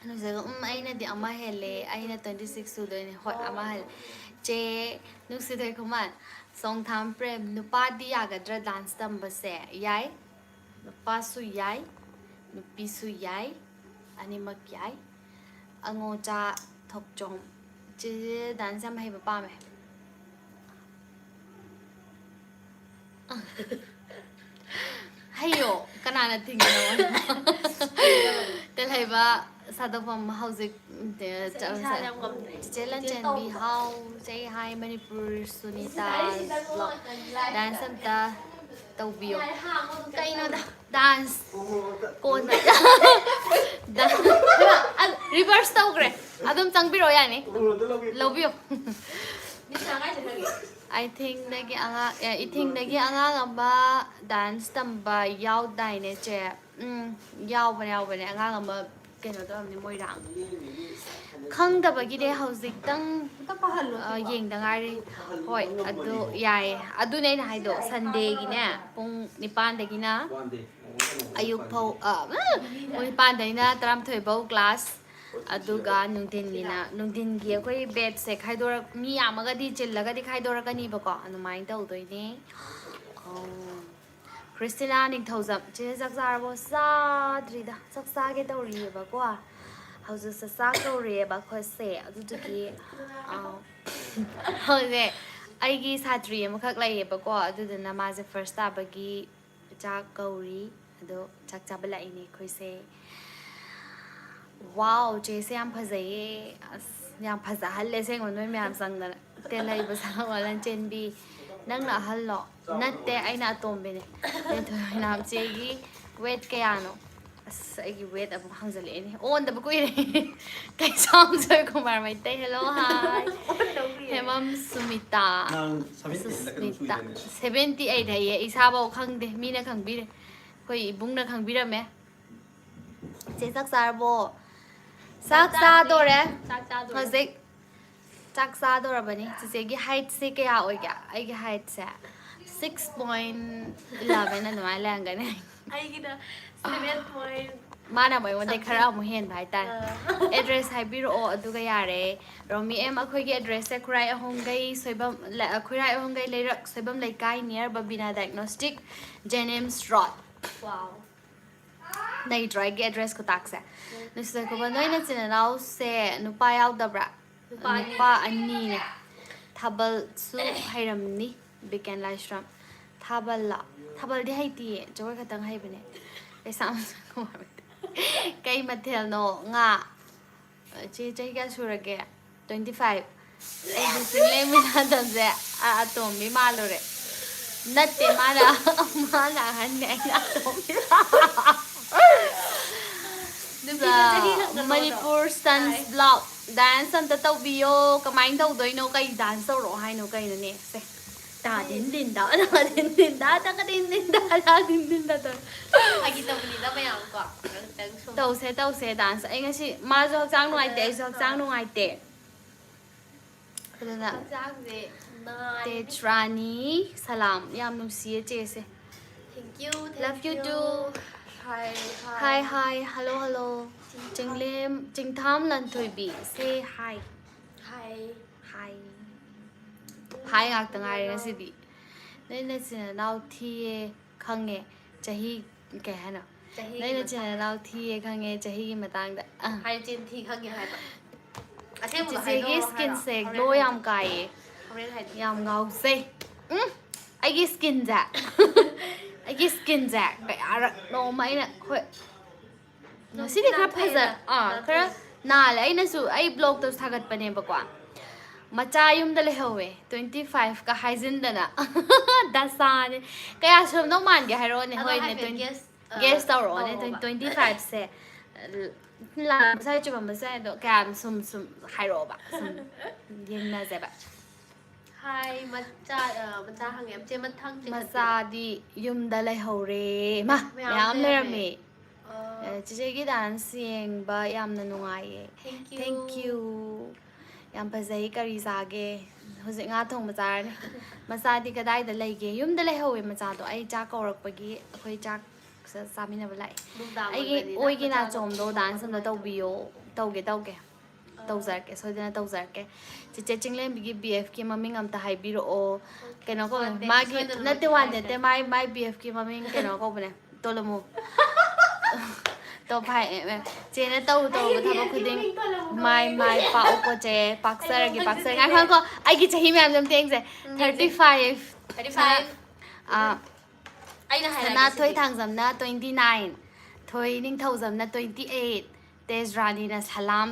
ꯑꯗꯨꯗꯨꯒ, "ꯎꯝ, ꯑꯩꯅꯗꯤ ꯑꯃ ꯍꯦꯜꯂꯦ, ꯑꯩꯅ twenty six ꯁꯨꯗꯣꯏꯅꯦ"꯫ ꯍꯣꯏ, ꯑꯃ ꯍꯦꯜꯂꯦ꯫ ꯆꯦ ꯅꯨꯡꯁꯤꯊꯣꯏ ꯈꯨꯃꯟ, ꯆꯣꯡꯊꯥꯝ ꯄ꯭ꯔꯦꯝ, ꯅꯨꯄꯥꯗꯤ ꯌꯥꯒꯗ꯭ꯔꯥ dance ꯇꯝꯕꯁꯦ? ꯌꯥꯏ, ꯅꯨꯄꯥꯁꯨ ꯌꯥꯏ꯫ ꯅꯨꯄꯤꯁꯨ ꯌꯥꯏ, ꯑꯅꯤꯃꯛ ꯌꯥꯏ꯫ ꯑꯉꯣꯆꯥ ꯊꯣꯛꯆꯣꯝ꯫ ꯆꯦ dance ꯌꯥꯝ ꯍꯩꯕ ꯄꯥꯝꯃꯦ꯫ ꯍꯩꯌꯣ, ꯀꯅꯥꯅ ꯊꯤꯡꯉꯤꯅꯣ? ꯇꯦꯜꯍꯩꯕ ꯁꯥꯗꯣꯛꯐꯝ ꯍꯧꯖꯤꯛ, ꯇꯦ-, ꯆ-, ꯏꯁꯥꯅ ꯌꯥꯝ ꯉꯝꯗ꯭ꯔꯦ꯫ ꯆꯦ ꯂꯟꯆꯦꯟꯕꯤ ꯍꯥꯎ, ꯖꯩ ꯍꯥꯏ ꯃꯅꯤꯄꯨꯔ ꯁꯨꯅꯤꯇꯥ vlog꯫ Dance ꯑꯝꯇ ꯇꯧꯕꯤꯌꯣ꯫ ꯀꯩꯅꯣꯗ? Dance꯫ ꯀꯣꯟꯅ꯫ Da-, ꯑ, reverse ꯇꯧꯈ꯭ꯔꯦ꯫ ꯑꯗꯨꯝ ꯆꯪꯕꯤꯔꯛꯑꯣ ꯌꯥꯅꯤ꯫ ꯂꯧꯕꯤꯌꯣ꯫ ꯅꯤꯁꯥ ꯀꯥꯏ ꯆꯠꯈ꯭ꯔꯒꯦ? ꯏꯊꯤꯡꯗꯒꯤ ꯑꯉꯥꯡ, ꯑꯦ, ꯏꯊꯤꯡꯗꯒꯤ ꯑꯉꯥꯡ ꯑꯃ dance ꯇꯝꯕ ꯌꯥꯎꯗꯥꯏꯅꯦ, ꯆꯦ? ꯎꯝ, ꯌꯥꯎꯕꯅꯦ, ꯌꯥꯎꯕꯅꯦ꯫ ꯑꯉꯥꯡ ꯑꯃ ꯀꯩꯅꯣ ꯇꯧꯔꯝꯅꯤ, ꯃꯣꯏꯔꯥꯡ꯫ ꯈꯪꯗꯕꯒꯤꯅꯦ ꯍꯧꯖꯤꯛꯇꯪ, ꯑ, ꯌꯦꯡꯗ ꯉꯥꯏꯔꯤ꯫ ꯍꯣꯏ, ꯑꯗꯨ ꯌꯥꯏꯌꯦ꯫ ꯑꯗꯨꯅꯦ ꯑꯩꯅ ꯍꯥꯏꯗꯣ, Sundayꯒꯤꯅꯦ, ꯄꯨꯡ ꯅꯤꯄꯥꯟꯗꯒꯤꯅ ꯑꯌꯨꯛ ꯐꯥꯎ, ꯑ, ꯄꯨꯡ ꯅꯤꯄꯥꯟꯗꯩꯅ ꯇꯔꯥꯃꯥꯊꯣꯏ ꯐꯥꯎ class꯫ ꯑꯗꯨꯒ ꯅꯨꯡꯊꯤꯟꯒꯤꯅ, ꯅꯨꯡꯊꯤꯟꯒꯤ ꯑꯩꯈꯣꯏ batchꯁꯦ ꯈꯥꯏꯗꯣꯔꯛ-, ꯃꯤ ꯌꯥꯝꯃꯒꯗꯤ ꯆꯤꯜꯂꯒꯗꯤ ꯈꯥꯏꯗꯣꯔꯛꯀꯅꯤꯕꯀꯣ, ꯑꯗꯨꯃꯥꯏꯅ ꯇꯧꯗꯣꯏꯅꯦ꯫ ꯑꯧ꯫ ꯈ꯭ꯔꯤꯁꯇꯤꯅꯥ ꯅꯤꯡꯊꯧꯖꯝ, "ꯆꯦ, ꯆꯥꯛ ꯆꯥꯔꯕꯣ?" ꯆꯥꯗ꯭ꯔꯤꯗ, ꯆꯥꯛ ꯆꯥꯒꯦ ꯇꯧꯔꯤꯑꯕꯀꯣ꯫ ꯍꯧꯖꯤꯛꯁꯦ ꯆꯥꯛ ꯀꯧꯔꯤꯑꯕ ꯑꯩꯈꯣꯏꯁꯦ꯫ ꯑꯗꯨꯗꯨꯒꯤ, ꯑ, ꯍꯧꯖꯤꯛ ꯑꯩꯒꯤ ꯁꯥꯇ꯭ꯔꯤ ꯑꯃꯈꯛ ꯂꯩꯌꯦꯕꯀꯣ, ꯑꯗꯨꯗꯨꯅ ꯃꯥꯁꯦ first ꯇꯥꯕꯒꯤ ꯆꯥꯛ ꯀꯧꯔꯤ꯫ ꯑꯗꯣ ꯆꯥꯛ ꯆꯥꯕ ꯂꯥꯛꯏꯅꯦ ꯑꯩꯈꯣꯏꯁꯦ꯫ Wow, ꯆꯦꯁꯦ ꯌꯥꯝ ꯐꯖꯩꯌꯦ꯫ ꯑꯁ, ꯌꯥꯝ ꯐꯖꯍꯜꯂꯦ ꯑꯁꯦꯡꯕ, ꯅꯣꯏ ꯃꯌꯥꯝ ꯆꯪꯗꯅ꯫ ꯇꯦꯜꯍꯩꯕ ꯁꯥ ꯋꯥꯂꯟ ꯆꯦꯟꯕꯤ, ꯅꯪꯅ ꯑꯍꯜꯂꯣ? ꯅꯠꯇꯦ, ꯑꯩꯅ ꯑꯇꯣꯝꯕꯤꯅꯦ꯫ ꯂꯦꯟꯊꯣꯏ ꯑꯣꯏꯅꯥꯝ ꯆꯦꯒꯤ weight ꯀꯌꯥꯅꯣ? ꯑꯁ, ꯑꯩꯒꯤ weight ꯑꯃꯨꯛ ꯍꯪꯖꯜꯂꯛꯑꯦꯅꯦ, ꯑꯣꯟꯗꯕ ꯀꯨꯏꯔꯦ꯫ ꯀꯩꯁꯥꯝ ꯖꯣꯏꯀꯨꯃꯥꯔ ꯃꯩꯇꯩ, hello, hi꯫ ꯑꯣꯟꯗꯕ ꯀꯨꯏꯔꯦ꯫ ꯍꯦꯃꯝ ꯁꯨꯃꯤꯇꯥ꯫ ꯅꯪ seventy eight ꯂ ꯀꯩꯅꯣ ꯁꯨꯃꯤꯇꯥ꯫ Seventy eight ꯍꯥꯏꯌꯦ, ꯏꯁꯥꯐꯧ ꯈꯪꯗꯦ, ꯃꯤꯅ ꯈꯪꯕꯤꯔꯦ꯫ ꯑꯩꯈꯣꯏ ꯏꯕꯨꯡꯅ ꯈꯪꯕꯤꯔꯝꯃꯦ꯫ ꯆꯦ, ꯆꯥꯛ ꯆꯥꯔꯕꯣ? ꯆꯥꯛ ꯆꯥꯛ ꯆꯥꯗꯣꯔꯦ꯫ ꯆꯥꯗ꯭ꯔꯤ꯫ ꯆꯥꯛ ꯆꯥꯗꯣꯔꯦ꯫ ꯍꯧꯖꯤꯛ ꯆꯥꯛ ꯆꯥꯗꯣꯔꯕꯅꯤ꯫ ꯆꯤꯆꯦꯒꯤ heightꯁꯦ ꯀꯌꯥ ꯑꯣꯏꯒꯦ? ꯑꯩꯒꯤ heightꯁꯦ six point eleven ꯑꯗꯨꯃꯥꯏꯅ ꯂꯩꯔꯝꯒꯅꯤ꯫ ꯑꯩꯒꯤꯅ seven point ꯃꯥꯅ ꯑꯃꯨꯛ ꯑꯩꯉꯣꯟꯗꯩ something꯫ ꯈꯔ ꯑꯃꯨꯛ ꯍꯦꯟꯕ ꯍꯥꯏꯇꯥꯔꯦ꯫ ꯑꯥ꯫ Address ꯍꯥꯏꯕꯤꯔꯛꯑꯣ, ꯑꯗꯨꯒ ꯌꯥꯔꯦ꯫ ꯔꯣꯃꯤ ꯑꯦꯝ, ꯑꯩꯈꯣꯏꯒꯤ addressꯁꯦ ꯈꯨꯔꯥꯏ ꯑꯍꯣꯡꯒꯩ ꯁꯣꯏꯕꯝ, ꯂ-, ꯈꯨꯔꯥꯏ ꯑꯍꯣꯡꯒꯩ ꯂꯩꯔꯛ ꯁꯣꯏꯕꯝ ꯂꯩꯀꯥꯏ, near ꯕꯕꯤꯅꯥ diagnostic, Jennings Road꯫ Wow꯫ ꯅꯩꯗ꯭ꯔꯣ ꯑꯩꯒꯤ ꯑꯦꯗ꯭ꯔꯦꯁ ꯈꯨꯇꯥꯛꯁꯦ? ꯅꯨꯡꯁꯤꯗꯣꯏ ꯈꯨꯕ, ꯅꯣꯏ ꯅꯆꯤꯟ ꯏꯅꯥꯎꯁꯦ ꯅꯨꯄꯥ ꯌꯥꯎꯗꯕ꯭ꯔꯥ? ꯅꯨꯄꯥ ꯑꯅꯤ꯫ ꯅꯨꯄꯥ ꯑꯅꯤꯅꯦ꯫ ꯊꯥꯕꯜꯁꯨ ꯍꯩꯔꯝꯅꯤ, ꯕꯤꯀꯦꯟ ꯂꯥꯏꯁ꯭ꯔꯝ꯫ ꯊꯥꯕꯜꯂ? ꯊꯥꯕꯜꯗꯤ ꯍꯩꯇꯤꯌꯦ, ꯖꯒꯣꯏ ꯈꯛꯇꯪ ꯍꯩꯕꯅꯦ꯫ ꯀꯩꯁꯥꯝ ꯀꯩ ꯃꯊꯦꯜꯅꯣ? ꯉꯥ꯫ ꯆꯦ, ꯆꯍꯤ ꯀꯌꯥ ꯁꯨꯔꯒꯦ? Twenty five꯫ ꯑꯩꯗꯤ ꯆꯤꯡꯂꯦꯝꯕꯤ ꯅꯥꯗꯝꯁꯦ ꯑ-, ꯑꯇꯣꯝꯕꯤ ꯃꯥꯜꯂꯨꯔꯦ꯫ ꯅꯠꯇꯦ, ꯃꯥꯅ, ꯃꯥꯅ ꯑꯍꯟꯅꯦ, ꯑꯩꯅ ꯑꯇꯣꯝꯕꯤ꯫ ꯅꯨꯄꯤꯗ ꯆꯍꯤ ꯍꯪꯒꯅꯣꯗꯣ꯫ ꯃꯅꯤꯄꯨꯔ ꯁꯟꯁ ꯕ꯭ꯂꯣꯛ ꯗꯥꯟꯁ ꯑꯝꯇ ꯇꯧꯕꯤꯌꯣ꯫ ꯀꯃꯥꯏꯅ ꯇꯧꯗꯣꯏꯅꯣ? ꯀꯩ ꯗꯥꯟꯁ ꯇꯧꯔꯛꯑꯣ ꯍꯥꯏꯅꯣ? ꯀꯩꯅꯣꯅꯦ? ꯁꯦ꯫ ꯇꯥ ꯗꯤꯟ ꯗꯤꯟ ꯗꯥ, ꯇꯥ ꯗꯤꯟ ꯗꯤꯟ ꯗꯥ, ꯇꯥ ꯀ ꯗꯤꯟ ꯗꯤꯟ ꯗꯥ, ꯇꯥ ꯗꯤꯟ ꯗꯤꯟ ꯗꯥ ꯇꯧ꯫ ꯐꯥꯒꯤ ꯇꯧꯕꯅꯤꯗ ꯃꯌꯥꯝ ꯀꯣ꯫ ꯈꯤꯇꯪ ꯁꯨꯝ꯫ ꯇꯧꯁꯦ, ꯇꯧꯁꯦ ꯗꯥꯟꯁ꯫ ꯑꯩ ꯉꯁꯤ, ꯃꯥꯁꯨ ꯍꯛꯆꯥꯡ ꯅꯨꯡꯉꯥꯏꯇꯦ, ꯑꯩꯁꯨ ꯍꯛꯆꯥꯡ ꯅꯨꯡꯉꯥꯏꯇꯦ꯫ ꯑꯗꯨꯅ ꯍꯛꯆꯥꯡꯁꯦ ꯅꯥꯏ꯫ ꯇꯦꯖꯔꯥꯅꯤ, ꯁꯂꯥꯝ꯫ ꯌꯥꯝ ꯅꯨꯡꯁꯤꯌꯦ ꯆꯦꯁꯦ꯫ Thank you, thank Love you you. too. Hi, hi. Hi, hi, hello, hello. ꯆꯤꯡꯂꯦꯝ, ꯆꯤꯡꯊꯥꯝ ꯂꯟꯊꯣꯏꯕꯤ, say hi. Hi. Hi. Hi ꯉꯥꯛꯇ ꯉꯥꯏꯔꯦ ꯉꯁꯤꯗꯤ꯫ ꯅꯣꯏ ꯅꯆꯤꯟ ꯅꯅꯥꯎ ꯊꯤꯌꯦ ꯈꯪꯉꯦ, ꯆꯍꯤ, ꯀꯩ ꯍꯥꯏꯅꯣ? ꯆꯍꯤꯒꯤ ꯅꯣꯏ ꯅꯆꯤꯟ ꯃꯇꯥꯡ꯫ ꯅꯅꯥꯎ ꯊꯤꯌꯦ ꯈꯪꯉꯦ, ꯆꯍꯤꯒꯤ ꯃꯇꯥꯡꯗ꯫ ꯑ꯫ ꯍꯥꯏ, ꯆꯤꯟ ꯊꯤ ꯈꯪꯉꯦ ꯍꯥꯏꯕ꯫ ꯑꯁꯦꯡꯕꯗꯣ ꯆꯤꯆꯦꯒꯤ ꯍꯥꯏꯗꯣꯛꯑꯣ ꯁ꯭ꯀꯤꯟꯁꯦ ꯍꯥꯏꯔꯣ, ꯒ꯭ꯂꯣ ꯍꯣꯔꯦꯟ ꯌꯥꯝ ꯍꯥꯏꯗꯣꯛꯑꯣ꯫ ꯀꯥꯏꯌꯦ꯫ ꯍꯣꯔꯦꯟ ꯍꯥꯏꯗꯣꯛꯑꯣ꯫ ꯌꯥꯝ ꯉꯥꯎꯖꯩ꯫ ꯎꯝ, ꯑꯩꯒꯤ ꯁ꯭ꯀꯤꯟꯁꯦ, ꯑꯩꯒꯤ ꯁ꯭ꯀꯤꯟꯁꯦ ꯀꯌꯥꯔꯛꯅꯣꯃ ꯑꯩꯅ, ꯍꯣꯏ, ꯉꯁꯤꯗꯤ ꯈꯔ ꯐꯖ-, ꯑꯥ, ꯈꯔ ꯅꯥꯜꯂꯦ꯫ ꯑꯩꯅꯁꯨ ꯑꯩ ꯕ꯭ꯂꯣꯛꯇꯁꯨ ꯊꯥꯒꯠꯄꯅꯦꯕꯀꯣ, ꯃꯆꯥ ꯌꯨꯝꯗ ꯂꯩꯍꯧꯋꯦ, twenty five ꯀ ꯍꯥꯏꯖꯤꯟꯗꯅ꯫ ꯗꯁꯥꯅꯦ꯫ ꯀꯌꯥ ꯁꯨꯔꯝꯗꯧ ꯃꯥꯟꯒꯦ ꯍꯥꯏꯔꯛꯑꯣꯅꯦ? ꯑꯗꯣ ꯍꯣꯏꯅꯦ, ꯍꯥꯏꯐꯦꯠ twenty, guess, ꯑ, guess ꯇꯧꯔꯛꯑꯣꯅꯦ꯫ ꯇꯧꯔꯛꯑꯣꯕ꯫ Twenty five ꯁꯦ ꯂꯥꯟꯕꯁꯨ ꯌꯥꯏ, ꯆꯨꯝꯃꯝꯕꯁꯨ ꯌꯥꯏ, ꯑꯗꯣ ꯀꯌꯥꯝ ꯁꯨꯝ, ꯁꯨꯝ ꯍꯥꯏꯔꯛꯑꯣꯕ, ꯁꯨꯝ ꯌꯦꯡꯅꯁꯦꯕ꯫ ꯍꯥꯏ, ꯃꯆꯥ, ꯑ, ꯃꯆꯥ ꯍꯪꯉꯦ꯫ ꯆꯦ, ꯃꯊꯪ ꯆꯤꯡꯈꯠꯄꯤꯔꯣ꯫ ꯃꯆꯥꯗꯤ ꯌꯨꯝꯗ ꯂꯩꯍꯧꯔꯦ꯫ ꯃꯥ, ꯃꯌꯥꯝ ꯃꯌꯥꯝ ꯂꯩꯔꯝꯃꯦ꯫ ꯂꯩꯔꯝꯃꯦ꯫ ꯑ, ꯑꯦ, ꯆꯤꯆꯦꯒꯤ ꯗꯥꯟꯁ ꯌꯦꯡꯕ ꯌꯥꯝꯅ ꯅꯨꯡꯉꯥꯏꯌꯦ꯫ Thank you. Thank you. ꯌꯥꯝ ꯐꯖꯩ꯫ ꯀꯔꯤ ꯆꯥꯒꯦ? ꯍꯧꯖꯤꯛ ꯉꯥ ꯊꯣꯡꯕ ꯆꯥꯔꯅꯤ꯫ ꯃꯆꯥꯗꯤ ꯀꯗꯥꯏꯗ ꯂꯩꯒꯦ? ꯌꯨꯝꯗ ꯂꯩꯍꯧꯋꯦ ꯃꯆꯥꯗꯣ꯫ ꯑꯩ ꯆꯥꯛ ꯀꯧꯔꯛꯄꯒꯤ ꯑꯩꯈꯣꯏ ꯆꯥꯛ ꯆꯥ-, ꯆꯥꯃꯤꯟꯅꯕ ꯂꯥꯛꯑꯦ꯫ ꯅꯨꯡꯗꯥꯡ ꯑꯩꯒꯤ ꯑꯣꯏꯕꯅꯤꯅ ꯑꯣꯏꯒꯤ ꯃꯆꯥꯗꯣ ꯅꯥꯆꯣꯝꯗꯣ ꯄꯨꯊꯣꯛꯑꯒ ꯗꯥꯟꯁ ꯑꯝꯇ ꯀꯃꯥꯏꯅ ꯇꯧꯕ? ꯇꯧꯕꯤꯌꯣ꯫ ꯇꯧꯒꯦ, ꯇꯧꯒꯦ꯫ ꯑꯥ꯫ ꯇꯧꯖꯔꯛꯀꯦ, ꯁꯣꯏꯗꯅ ꯇꯧꯖꯔꯛꯀꯦ꯫ ꯆꯤꯆꯦ ꯆꯤꯡꯂꯦꯝꯕꯤꯒꯤ B F ꯀꯤ ꯃꯃꯤꯡ ꯑꯝꯇ ꯍꯥꯏꯕꯤꯔꯛꯑꯣ꯫ ꯀꯩꯅꯣ ꯀꯧꯕꯅꯦ, ꯋꯥꯟꯗꯦ, ꯃꯥꯒꯤ, ꯁꯣꯏꯗꯅ ꯅꯠꯇꯦ, ꯂꯧꯊꯣꯛꯀꯦ ꯋꯥꯟꯗꯦ, ꯅꯠꯇꯦ, ꯍꯥꯏꯁꯦ꯫ ꯃꯥꯏ, ꯃꯥꯏ B F ꯀꯤ ꯃꯃꯤꯡ ꯀꯩꯅꯣ ꯀꯧꯕꯅꯦ, ꯇꯣꯂꯃꯨ꯫ Top five M M. ꯆꯦꯅ ꯇꯧ ꯇꯧꯕ ꯊꯕꯛ ꯈꯨꯗꯤꯡ ꯃꯥꯏ ꯃꯥꯏ ꯄꯥꯛꯎꯀꯣ ꯆꯦ꯫ ꯄꯥꯛꯆꯔꯒꯦ, ꯄꯥꯛꯆꯔꯒꯦ꯫ ꯉꯥꯏꯈꯣ, ꯉꯥꯏꯈꯣ, ꯑꯩꯒꯤ ꯆꯍꯤ ꯃꯌꯥꯝꯁꯦ ꯑꯝꯇ ꯌꯦꯡꯁꯦ꯫ ꯎꯝ, ꯌꯦꯡꯁꯦ꯫ Thirty five꯫ Thirty five꯫ ꯑꯥ, ꯑꯩꯅ ꯍꯥꯏꯔꯛꯑꯒꯦ ꯁꯅꯥꯊꯣꯏ ꯁꯤꯗꯤ꯫ ꯊꯥꯡꯖꯝꯅ twenty nine, ꯊꯣꯏ ꯅꯤꯡꯊꯧꯖꯝꯅ twenty eight, ꯇꯦꯖꯔꯥꯅꯤꯅ ꯁꯂꯥꯝ,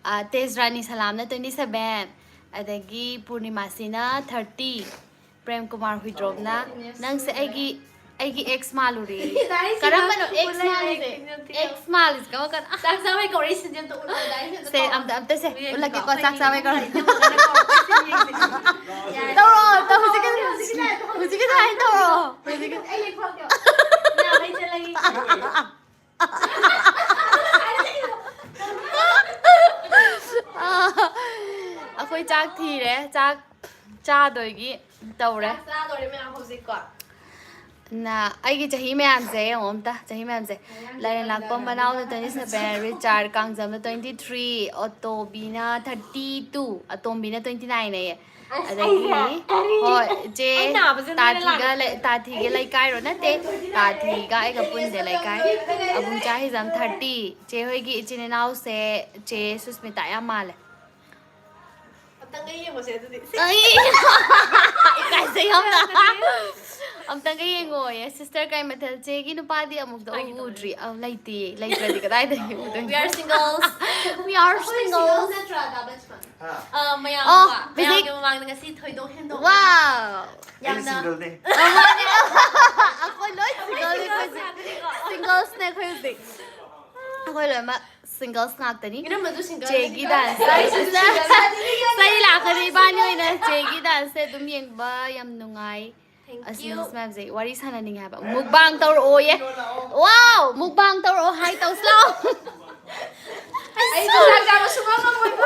ꯑꯥ, ꯇꯦꯖꯔꯥꯅꯤ ꯁꯂꯥꯝꯅ twenty seven, ꯑꯗꯒꯤ ꯄꯨꯔꯅꯤꯃꯥꯁꯤꯅ thirty, ꯄ꯭ꯔꯦꯝ ꯀꯨꯃꯥꯔ ꯍꯨꯏꯗ꯭ꯔꯣꯝꯅ, "ꯅꯪꯁꯦ ꯑꯩꯒꯤ, ꯑꯩꯒꯤ ꯑꯦꯛꯁ ꯃꯥꯜꯂꯨꯔꯦ"꯫ ꯀꯔꯝꯕꯅꯣ ꯑꯦꯛꯁ ꯃꯥꯜꯂꯤꯁꯦ? ꯑꯦꯛꯁ ꯃꯥꯜꯂꯤꯁꯦ ꯀꯃ ꯀꯅꯥ? ꯆꯥꯛ ꯆꯥꯕꯩ ꯀꯧꯔꯛꯏꯁꯤꯗꯤ ꯑꯝꯇ ꯎꯠꯂꯣ꯫ ꯁꯦ, ꯑꯝꯇ, ꯑꯝꯇ ꯁꯦ, ꯎꯠꯂꯛꯀꯦꯀꯣ, ꯆꯥꯛ ꯆꯥꯕꯩ ꯀꯧꯔꯛꯏ꯫ ꯌꯥꯔꯦ꯫ ꯇꯧꯔꯣ, ꯇꯧ, ꯍꯧꯖꯤꯛꯀꯤ, ꯍꯧꯖꯤꯛꯀꯤ, ꯍꯧꯖꯤꯛꯀꯤ ꯑꯗꯨꯃꯥꯏꯅ ꯇꯧꯔꯣ꯫ ꯍꯧꯖꯤꯛꯀꯤ꯫ ꯑꯩ ꯂꯩꯊꯣꯛꯀꯦ꯫ ꯌꯥ, ꯑꯩ ꯆꯠꯂꯒꯦ꯫ ꯑꯩꯈꯣꯏ ꯆꯥꯛ ꯊꯤꯔꯦ, ꯆꯥꯛ ꯆꯥꯗꯣꯏꯒꯤ ꯇꯧꯔꯦ꯫ ꯆꯥꯛ ꯆꯥꯗꯣꯔꯦ ꯃꯌꯥꯝ ꯍꯧꯖꯤꯛꯀꯣ꯫ ꯅ, ꯑꯩꯒꯤ ꯆꯍꯤ ꯃꯌꯥꯝꯁꯦ ꯌꯦꯡꯉꯣ ꯑꯝꯇ, ꯆꯍꯤ ꯃꯌꯥꯝꯁꯦ꯫ ꯃꯌꯥꯝꯁꯦ ꯂꯥꯏꯔꯦꯟꯂꯥꯛꯄꯝ ꯃꯅꯥꯎꯅ twenty seven, ꯔꯤꯆꯥꯔꯗ ꯀꯥꯡꯖꯝꯅ twenty three, ꯑꯇꯣꯝꯕꯤꯅ thirty two, ꯑꯇꯣꯝꯕꯤꯅ twenty nine ꯑꯌꯦ꯫ ꯑꯁ, ꯑꯗꯒꯤ, ꯑꯩꯁꯦ ꯀꯔꯤ? ꯍꯣꯏ, ꯆꯦ ꯑꯩ ꯅꯥꯕꯁꯦ ꯅꯣꯏꯅ ꯇꯥꯊꯤꯒ ꯂꯥꯛꯀꯅꯤ꯫ ꯂꯩ-, ꯇꯥꯊꯤꯒ ꯂꯩꯀꯥꯏꯔꯣ? ꯅꯠꯇꯦ, ꯇꯥꯊꯤꯒ ꯑꯩꯒ ꯄꯨꯟꯗꯦ ꯂꯩꯀꯥꯏ꯫ ꯑꯕꯨꯡꯆꯥ ꯍꯤꯖꯝ thirty꯫ ꯆꯦ ꯍꯣꯏꯒꯤ ꯏꯆꯤꯟ ꯏꯅꯥꯎꯁꯦ ꯆꯦ ꯁꯨꯁꯃꯤꯇꯥ ꯌꯥꯝ ꯃꯥꯜꯂꯦ꯫ ꯑꯝꯇꯪꯒ ꯌꯦꯡꯉꯨꯁꯦ ꯑꯗꯨꯗꯤ꯫ ꯑꯩ ꯏꯀꯥꯏꯖꯩ ꯌꯥꯝꯅ꯫ ꯑꯝꯇꯪꯒ ꯌꯦꯡꯉꯣꯌꯦ꯫ ꯁꯤꯁꯇꯔ ꯀꯩ ꯃꯊꯦꯜ? ꯆꯦꯒꯤ ꯅꯨꯄꯥꯗꯤ ꯑꯃꯨꯛꯇ ꯐꯥꯒꯤ ꯎꯗ꯭ꯔꯤ꯫ ꯇꯧꯕꯅꯦ꯫ ꯑꯧ, ꯂꯩꯇꯦ꯫ ꯂꯩꯇ꯭ꯔꯗꯤ ꯀꯗꯥꯏꯗꯒꯤ ꯎꯗꯣꯏꯅꯣ? We are singles꯫ We are ꯑꯩꯈꯣꯏ single singles꯫ ꯅꯠꯇ꯭ꯔꯥ, ꯗꯥ ꯕꯆꯃꯟ? ꯍꯥ? ꯑ, ꯃꯌꯥꯝ ꯑꯣ, ꯃꯌꯥꯝꯒꯤ ꯍꯧꯖꯤꯛ ꯃꯃꯥꯡꯗ ꯉꯁꯤ ꯊꯣꯏꯗꯣꯛ ꯍꯦꯟꯗꯣꯛꯅ ꯋꯥꯎ! ꯑꯩꯁꯨ ꯌꯥꯝꯅ ꯁꯤꯡꯒꯜꯅꯦ꯫ ꯑ, ꯃꯥꯅꯦ꯫ ꯑꯩꯈꯣꯏ ꯂꯣꯏ ꯑꯩꯈꯣꯏ ꯁꯤꯡꯒꯜꯅꯦ singles ꯑꯩꯈꯣꯏꯁꯦ꯫ ꯉꯥꯛꯇꯅꯤꯀꯣ꯫ ꯁꯤꯡꯒꯜꯁꯅꯦ ꯑꯩꯈꯣꯏ ꯍꯧꯖꯤꯛ꯫ ꯑꯩꯈꯣꯏ ꯂꯣꯏꯅꯃꯛ ꯁꯤꯡꯒꯜꯁ ꯉꯥꯛꯇꯅꯤ꯫ ꯏꯅꯝꯃꯁꯨ ꯁꯤꯡꯒꯜꯅꯤ꯫ ꯆꯦꯒꯤ ꯗꯥꯟꯁ꯫ ꯁꯤꯡꯒꯜꯅꯤ꯫ ꯆꯩ ꯂꯥꯛꯀꯅꯤ ꯏꯕꯥꯅꯤ ꯑꯣꯏꯅ꯫ ꯆꯦꯒꯤ ꯗꯥꯟꯁꯁꯦ ꯑꯗꯨꯝ ꯌꯦꯡꯕ ꯌꯥꯝ ꯅꯨꯡꯉꯥꯏ꯫ Thank ꯑꯁ, you꯫ ꯃꯤꯁ ꯃꯌꯥꯝꯁꯦ ꯋꯥꯔꯤ ꯁꯥꯟꯅꯅꯤꯡꯉꯦ ꯍꯥꯏꯕ꯫ ꯃꯨꯛꯕꯥꯡ ꯇꯧꯔꯛꯑꯣꯌꯦ꯫ ꯋꯥꯎ! ꯃꯨꯛꯕꯥꯡ ꯇꯧꯔꯛꯑꯣ ꯍꯥꯏ ꯇꯧꯁꯤ ꯂꯥꯛꯑꯣ꯫ ꯑꯩꯁꯨ ꯆꯥꯛ ꯆꯥꯕ ꯁꯨꯡꯉꯝ ꯉꯝꯃꯣꯏꯀꯣ꯫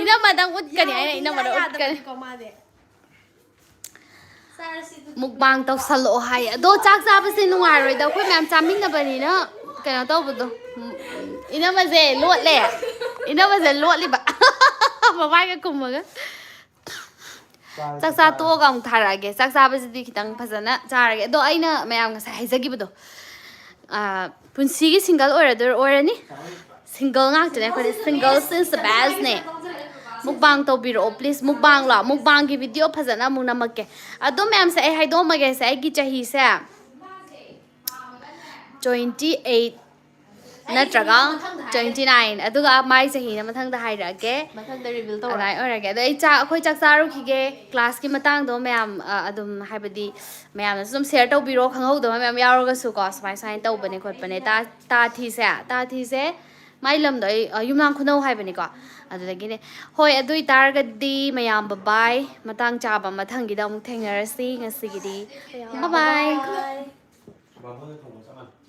ꯏꯅꯝꯃꯗꯪ ꯎꯠꯀꯅꯤ ꯍꯥꯏꯅ ꯏꯅꯝꯃꯗ ꯎꯠꯀꯅꯤ꯫ ꯌꯥꯗꯕꯅꯤꯀꯣ ꯃꯥꯗꯤ꯫ ꯆꯥꯔꯁꯤ ꯑꯗꯨꯗꯤ꯫ ꯃꯨꯛꯕꯥꯡ ꯇꯧꯁꯜꯂꯛꯑꯣ ꯍꯥꯏ꯫ ꯑꯗꯣ ꯆꯥꯛ ꯆꯥꯕꯁꯦ ꯅꯨꯡꯉꯥꯏꯔꯣꯏꯗ, ꯑꯩꯈꯣꯏ ꯃꯌꯥꯝ ꯆꯥꯃꯤꯟꯅꯕꯅꯤꯅ ꯀꯩꯅꯣ ꯇꯧꯕꯗꯣ꯫ ꯎꯝ, ꯏꯅꯝꯃꯁꯦ ꯂꯣꯠꯂꯦ꯫ ꯏꯅꯝꯃꯁꯦ ꯂꯣꯠꯂꯤꯕ꯫ ꯃꯃꯥꯏꯒ ꯀꯨꯝꯃꯒ꯫ ꯆꯥꯔꯁꯤ, ꯆꯥꯛ ꯆꯥ ꯆꯥꯔꯁꯤ꯫ ꯇꯣꯛꯑꯒ ꯑꯃꯨꯛ ꯊꯥꯔꯛꯑꯒꯦ꯫ ꯆꯥꯛ ꯆꯥꯕꯁꯤꯗꯤ ꯈꯤꯇꯪ ꯐꯖꯅ ꯆꯥꯔꯒꯦ꯫ ꯑꯗꯣ ꯑꯩꯅ ꯃꯌꯥꯝ ꯉꯁꯥꯏ ꯍꯥꯏꯖꯈꯤꯕꯗꯣ, ꯄꯨꯟꯁꯤꯒꯤ ꯁꯤꯡꯒꯜ ꯑꯣꯏꯔꯗꯣꯏꯔ ꯑꯣꯏꯔꯅꯤ꯫ ꯁꯤꯡꯒꯜ ꯉꯥꯛꯇꯅꯦ ꯑꯩꯈꯣꯏꯗꯤ, ꯁꯤꯡꯒꯜ ꯁꯤꯟꯁ ꯕꯦꯁꯅꯦ꯫ ꯃꯨꯛꯕꯥꯡ ꯇꯧꯕꯤꯔꯛꯑꯣ ꯄ꯭ꯂꯤꯁ, ꯃꯨꯛꯕꯥꯡꯂꯣ? ꯃꯨꯛꯕꯥꯡꯒꯤ ꯚꯤꯗꯤꯑꯣ ꯐꯖꯅ ꯑꯃꯨꯛ ꯅꯝꯃꯛꯀꯦ꯫ ꯑꯗꯣ ꯃꯌꯥꯝꯁꯦ ꯑꯩ ꯍꯥꯏꯗꯣꯛꯑꯝꯃꯒꯦꯁꯦ, ꯑꯩꯒꯤ ꯆꯍꯤꯁꯦ twenty eight ꯅꯠꯇ꯭ꯔꯒ twenty nine, ꯑꯗꯨꯒ ꯃꯥꯏ ꯆꯍꯤꯅ ꯃꯊꯪꯗ ꯍꯥꯏꯔꯛꯑꯒꯦ꯫ ꯃꯊꯪꯗ ꯔꯤꯚꯤꯜ ꯑꯗꯨꯃꯥꯏꯅ ꯑꯣꯏꯔꯒꯦ꯫ ꯑꯗꯣ ꯑꯩ ꯆꯥꯛ ꯑꯩꯈꯣꯏ ꯆꯥꯛ ꯆꯥꯔꯨꯈꯤꯒꯦ꯫ ꯀ꯭ꯂꯥꯁꯀꯤ ꯃꯇꯥꯡꯗꯣ ꯃꯌꯥꯝ ꯑ, ꯑꯗꯨꯝ ꯍꯥꯏꯕꯗꯤ ꯃꯌꯥꯝꯅꯁꯨ ꯑꯗꯨꯝ ꯁꯤꯌꯔ ꯇꯧꯕꯤꯔꯣ, ꯈꯪꯍꯧꯗꯕ ꯃꯌꯥꯝ ꯌꯥꯎꯔꯒꯁꯨꯀꯣ꯫ ꯁꯨꯃꯥꯏ ꯁꯨꯃꯥꯏꯅ ꯇꯧꯕꯅꯦ ꯈꯣꯠꯄꯅꯦ꯫ ꯇꯥ ꯇꯥꯊꯤꯁꯦ ꯇꯥꯊꯤꯁꯦ ꯃꯥꯏ ꯂꯝꯗꯣ ꯑꯩ ꯑ, ꯌꯨꯝꯅꯥꯝ ꯈꯨꯅꯧ ꯍꯥꯏꯕꯅꯤꯀꯣ꯫ ꯑꯗꯨꯗꯒꯤꯅꯦ꯫ ꯍꯣꯏ, ꯑꯗꯨ ꯑꯣꯏꯇꯥꯔꯒꯗꯤ ꯃꯌꯥꯝ ꯕꯕꯥꯏ, ꯃꯇꯥꯡ ꯆꯥꯕ ꯃꯊꯪꯒꯤꯗ ꯑꯃꯨꯛ ꯊꯦꯡꯅꯔꯁꯤ꯫ ꯉꯁꯤꯒꯤꯗꯤ ꯕꯕꯥꯏ꯫ ꯕꯥꯃꯣꯟꯅ ꯊꯣꯡꯕ ꯆꯞ ꯃꯥꯟꯅꯩ꯫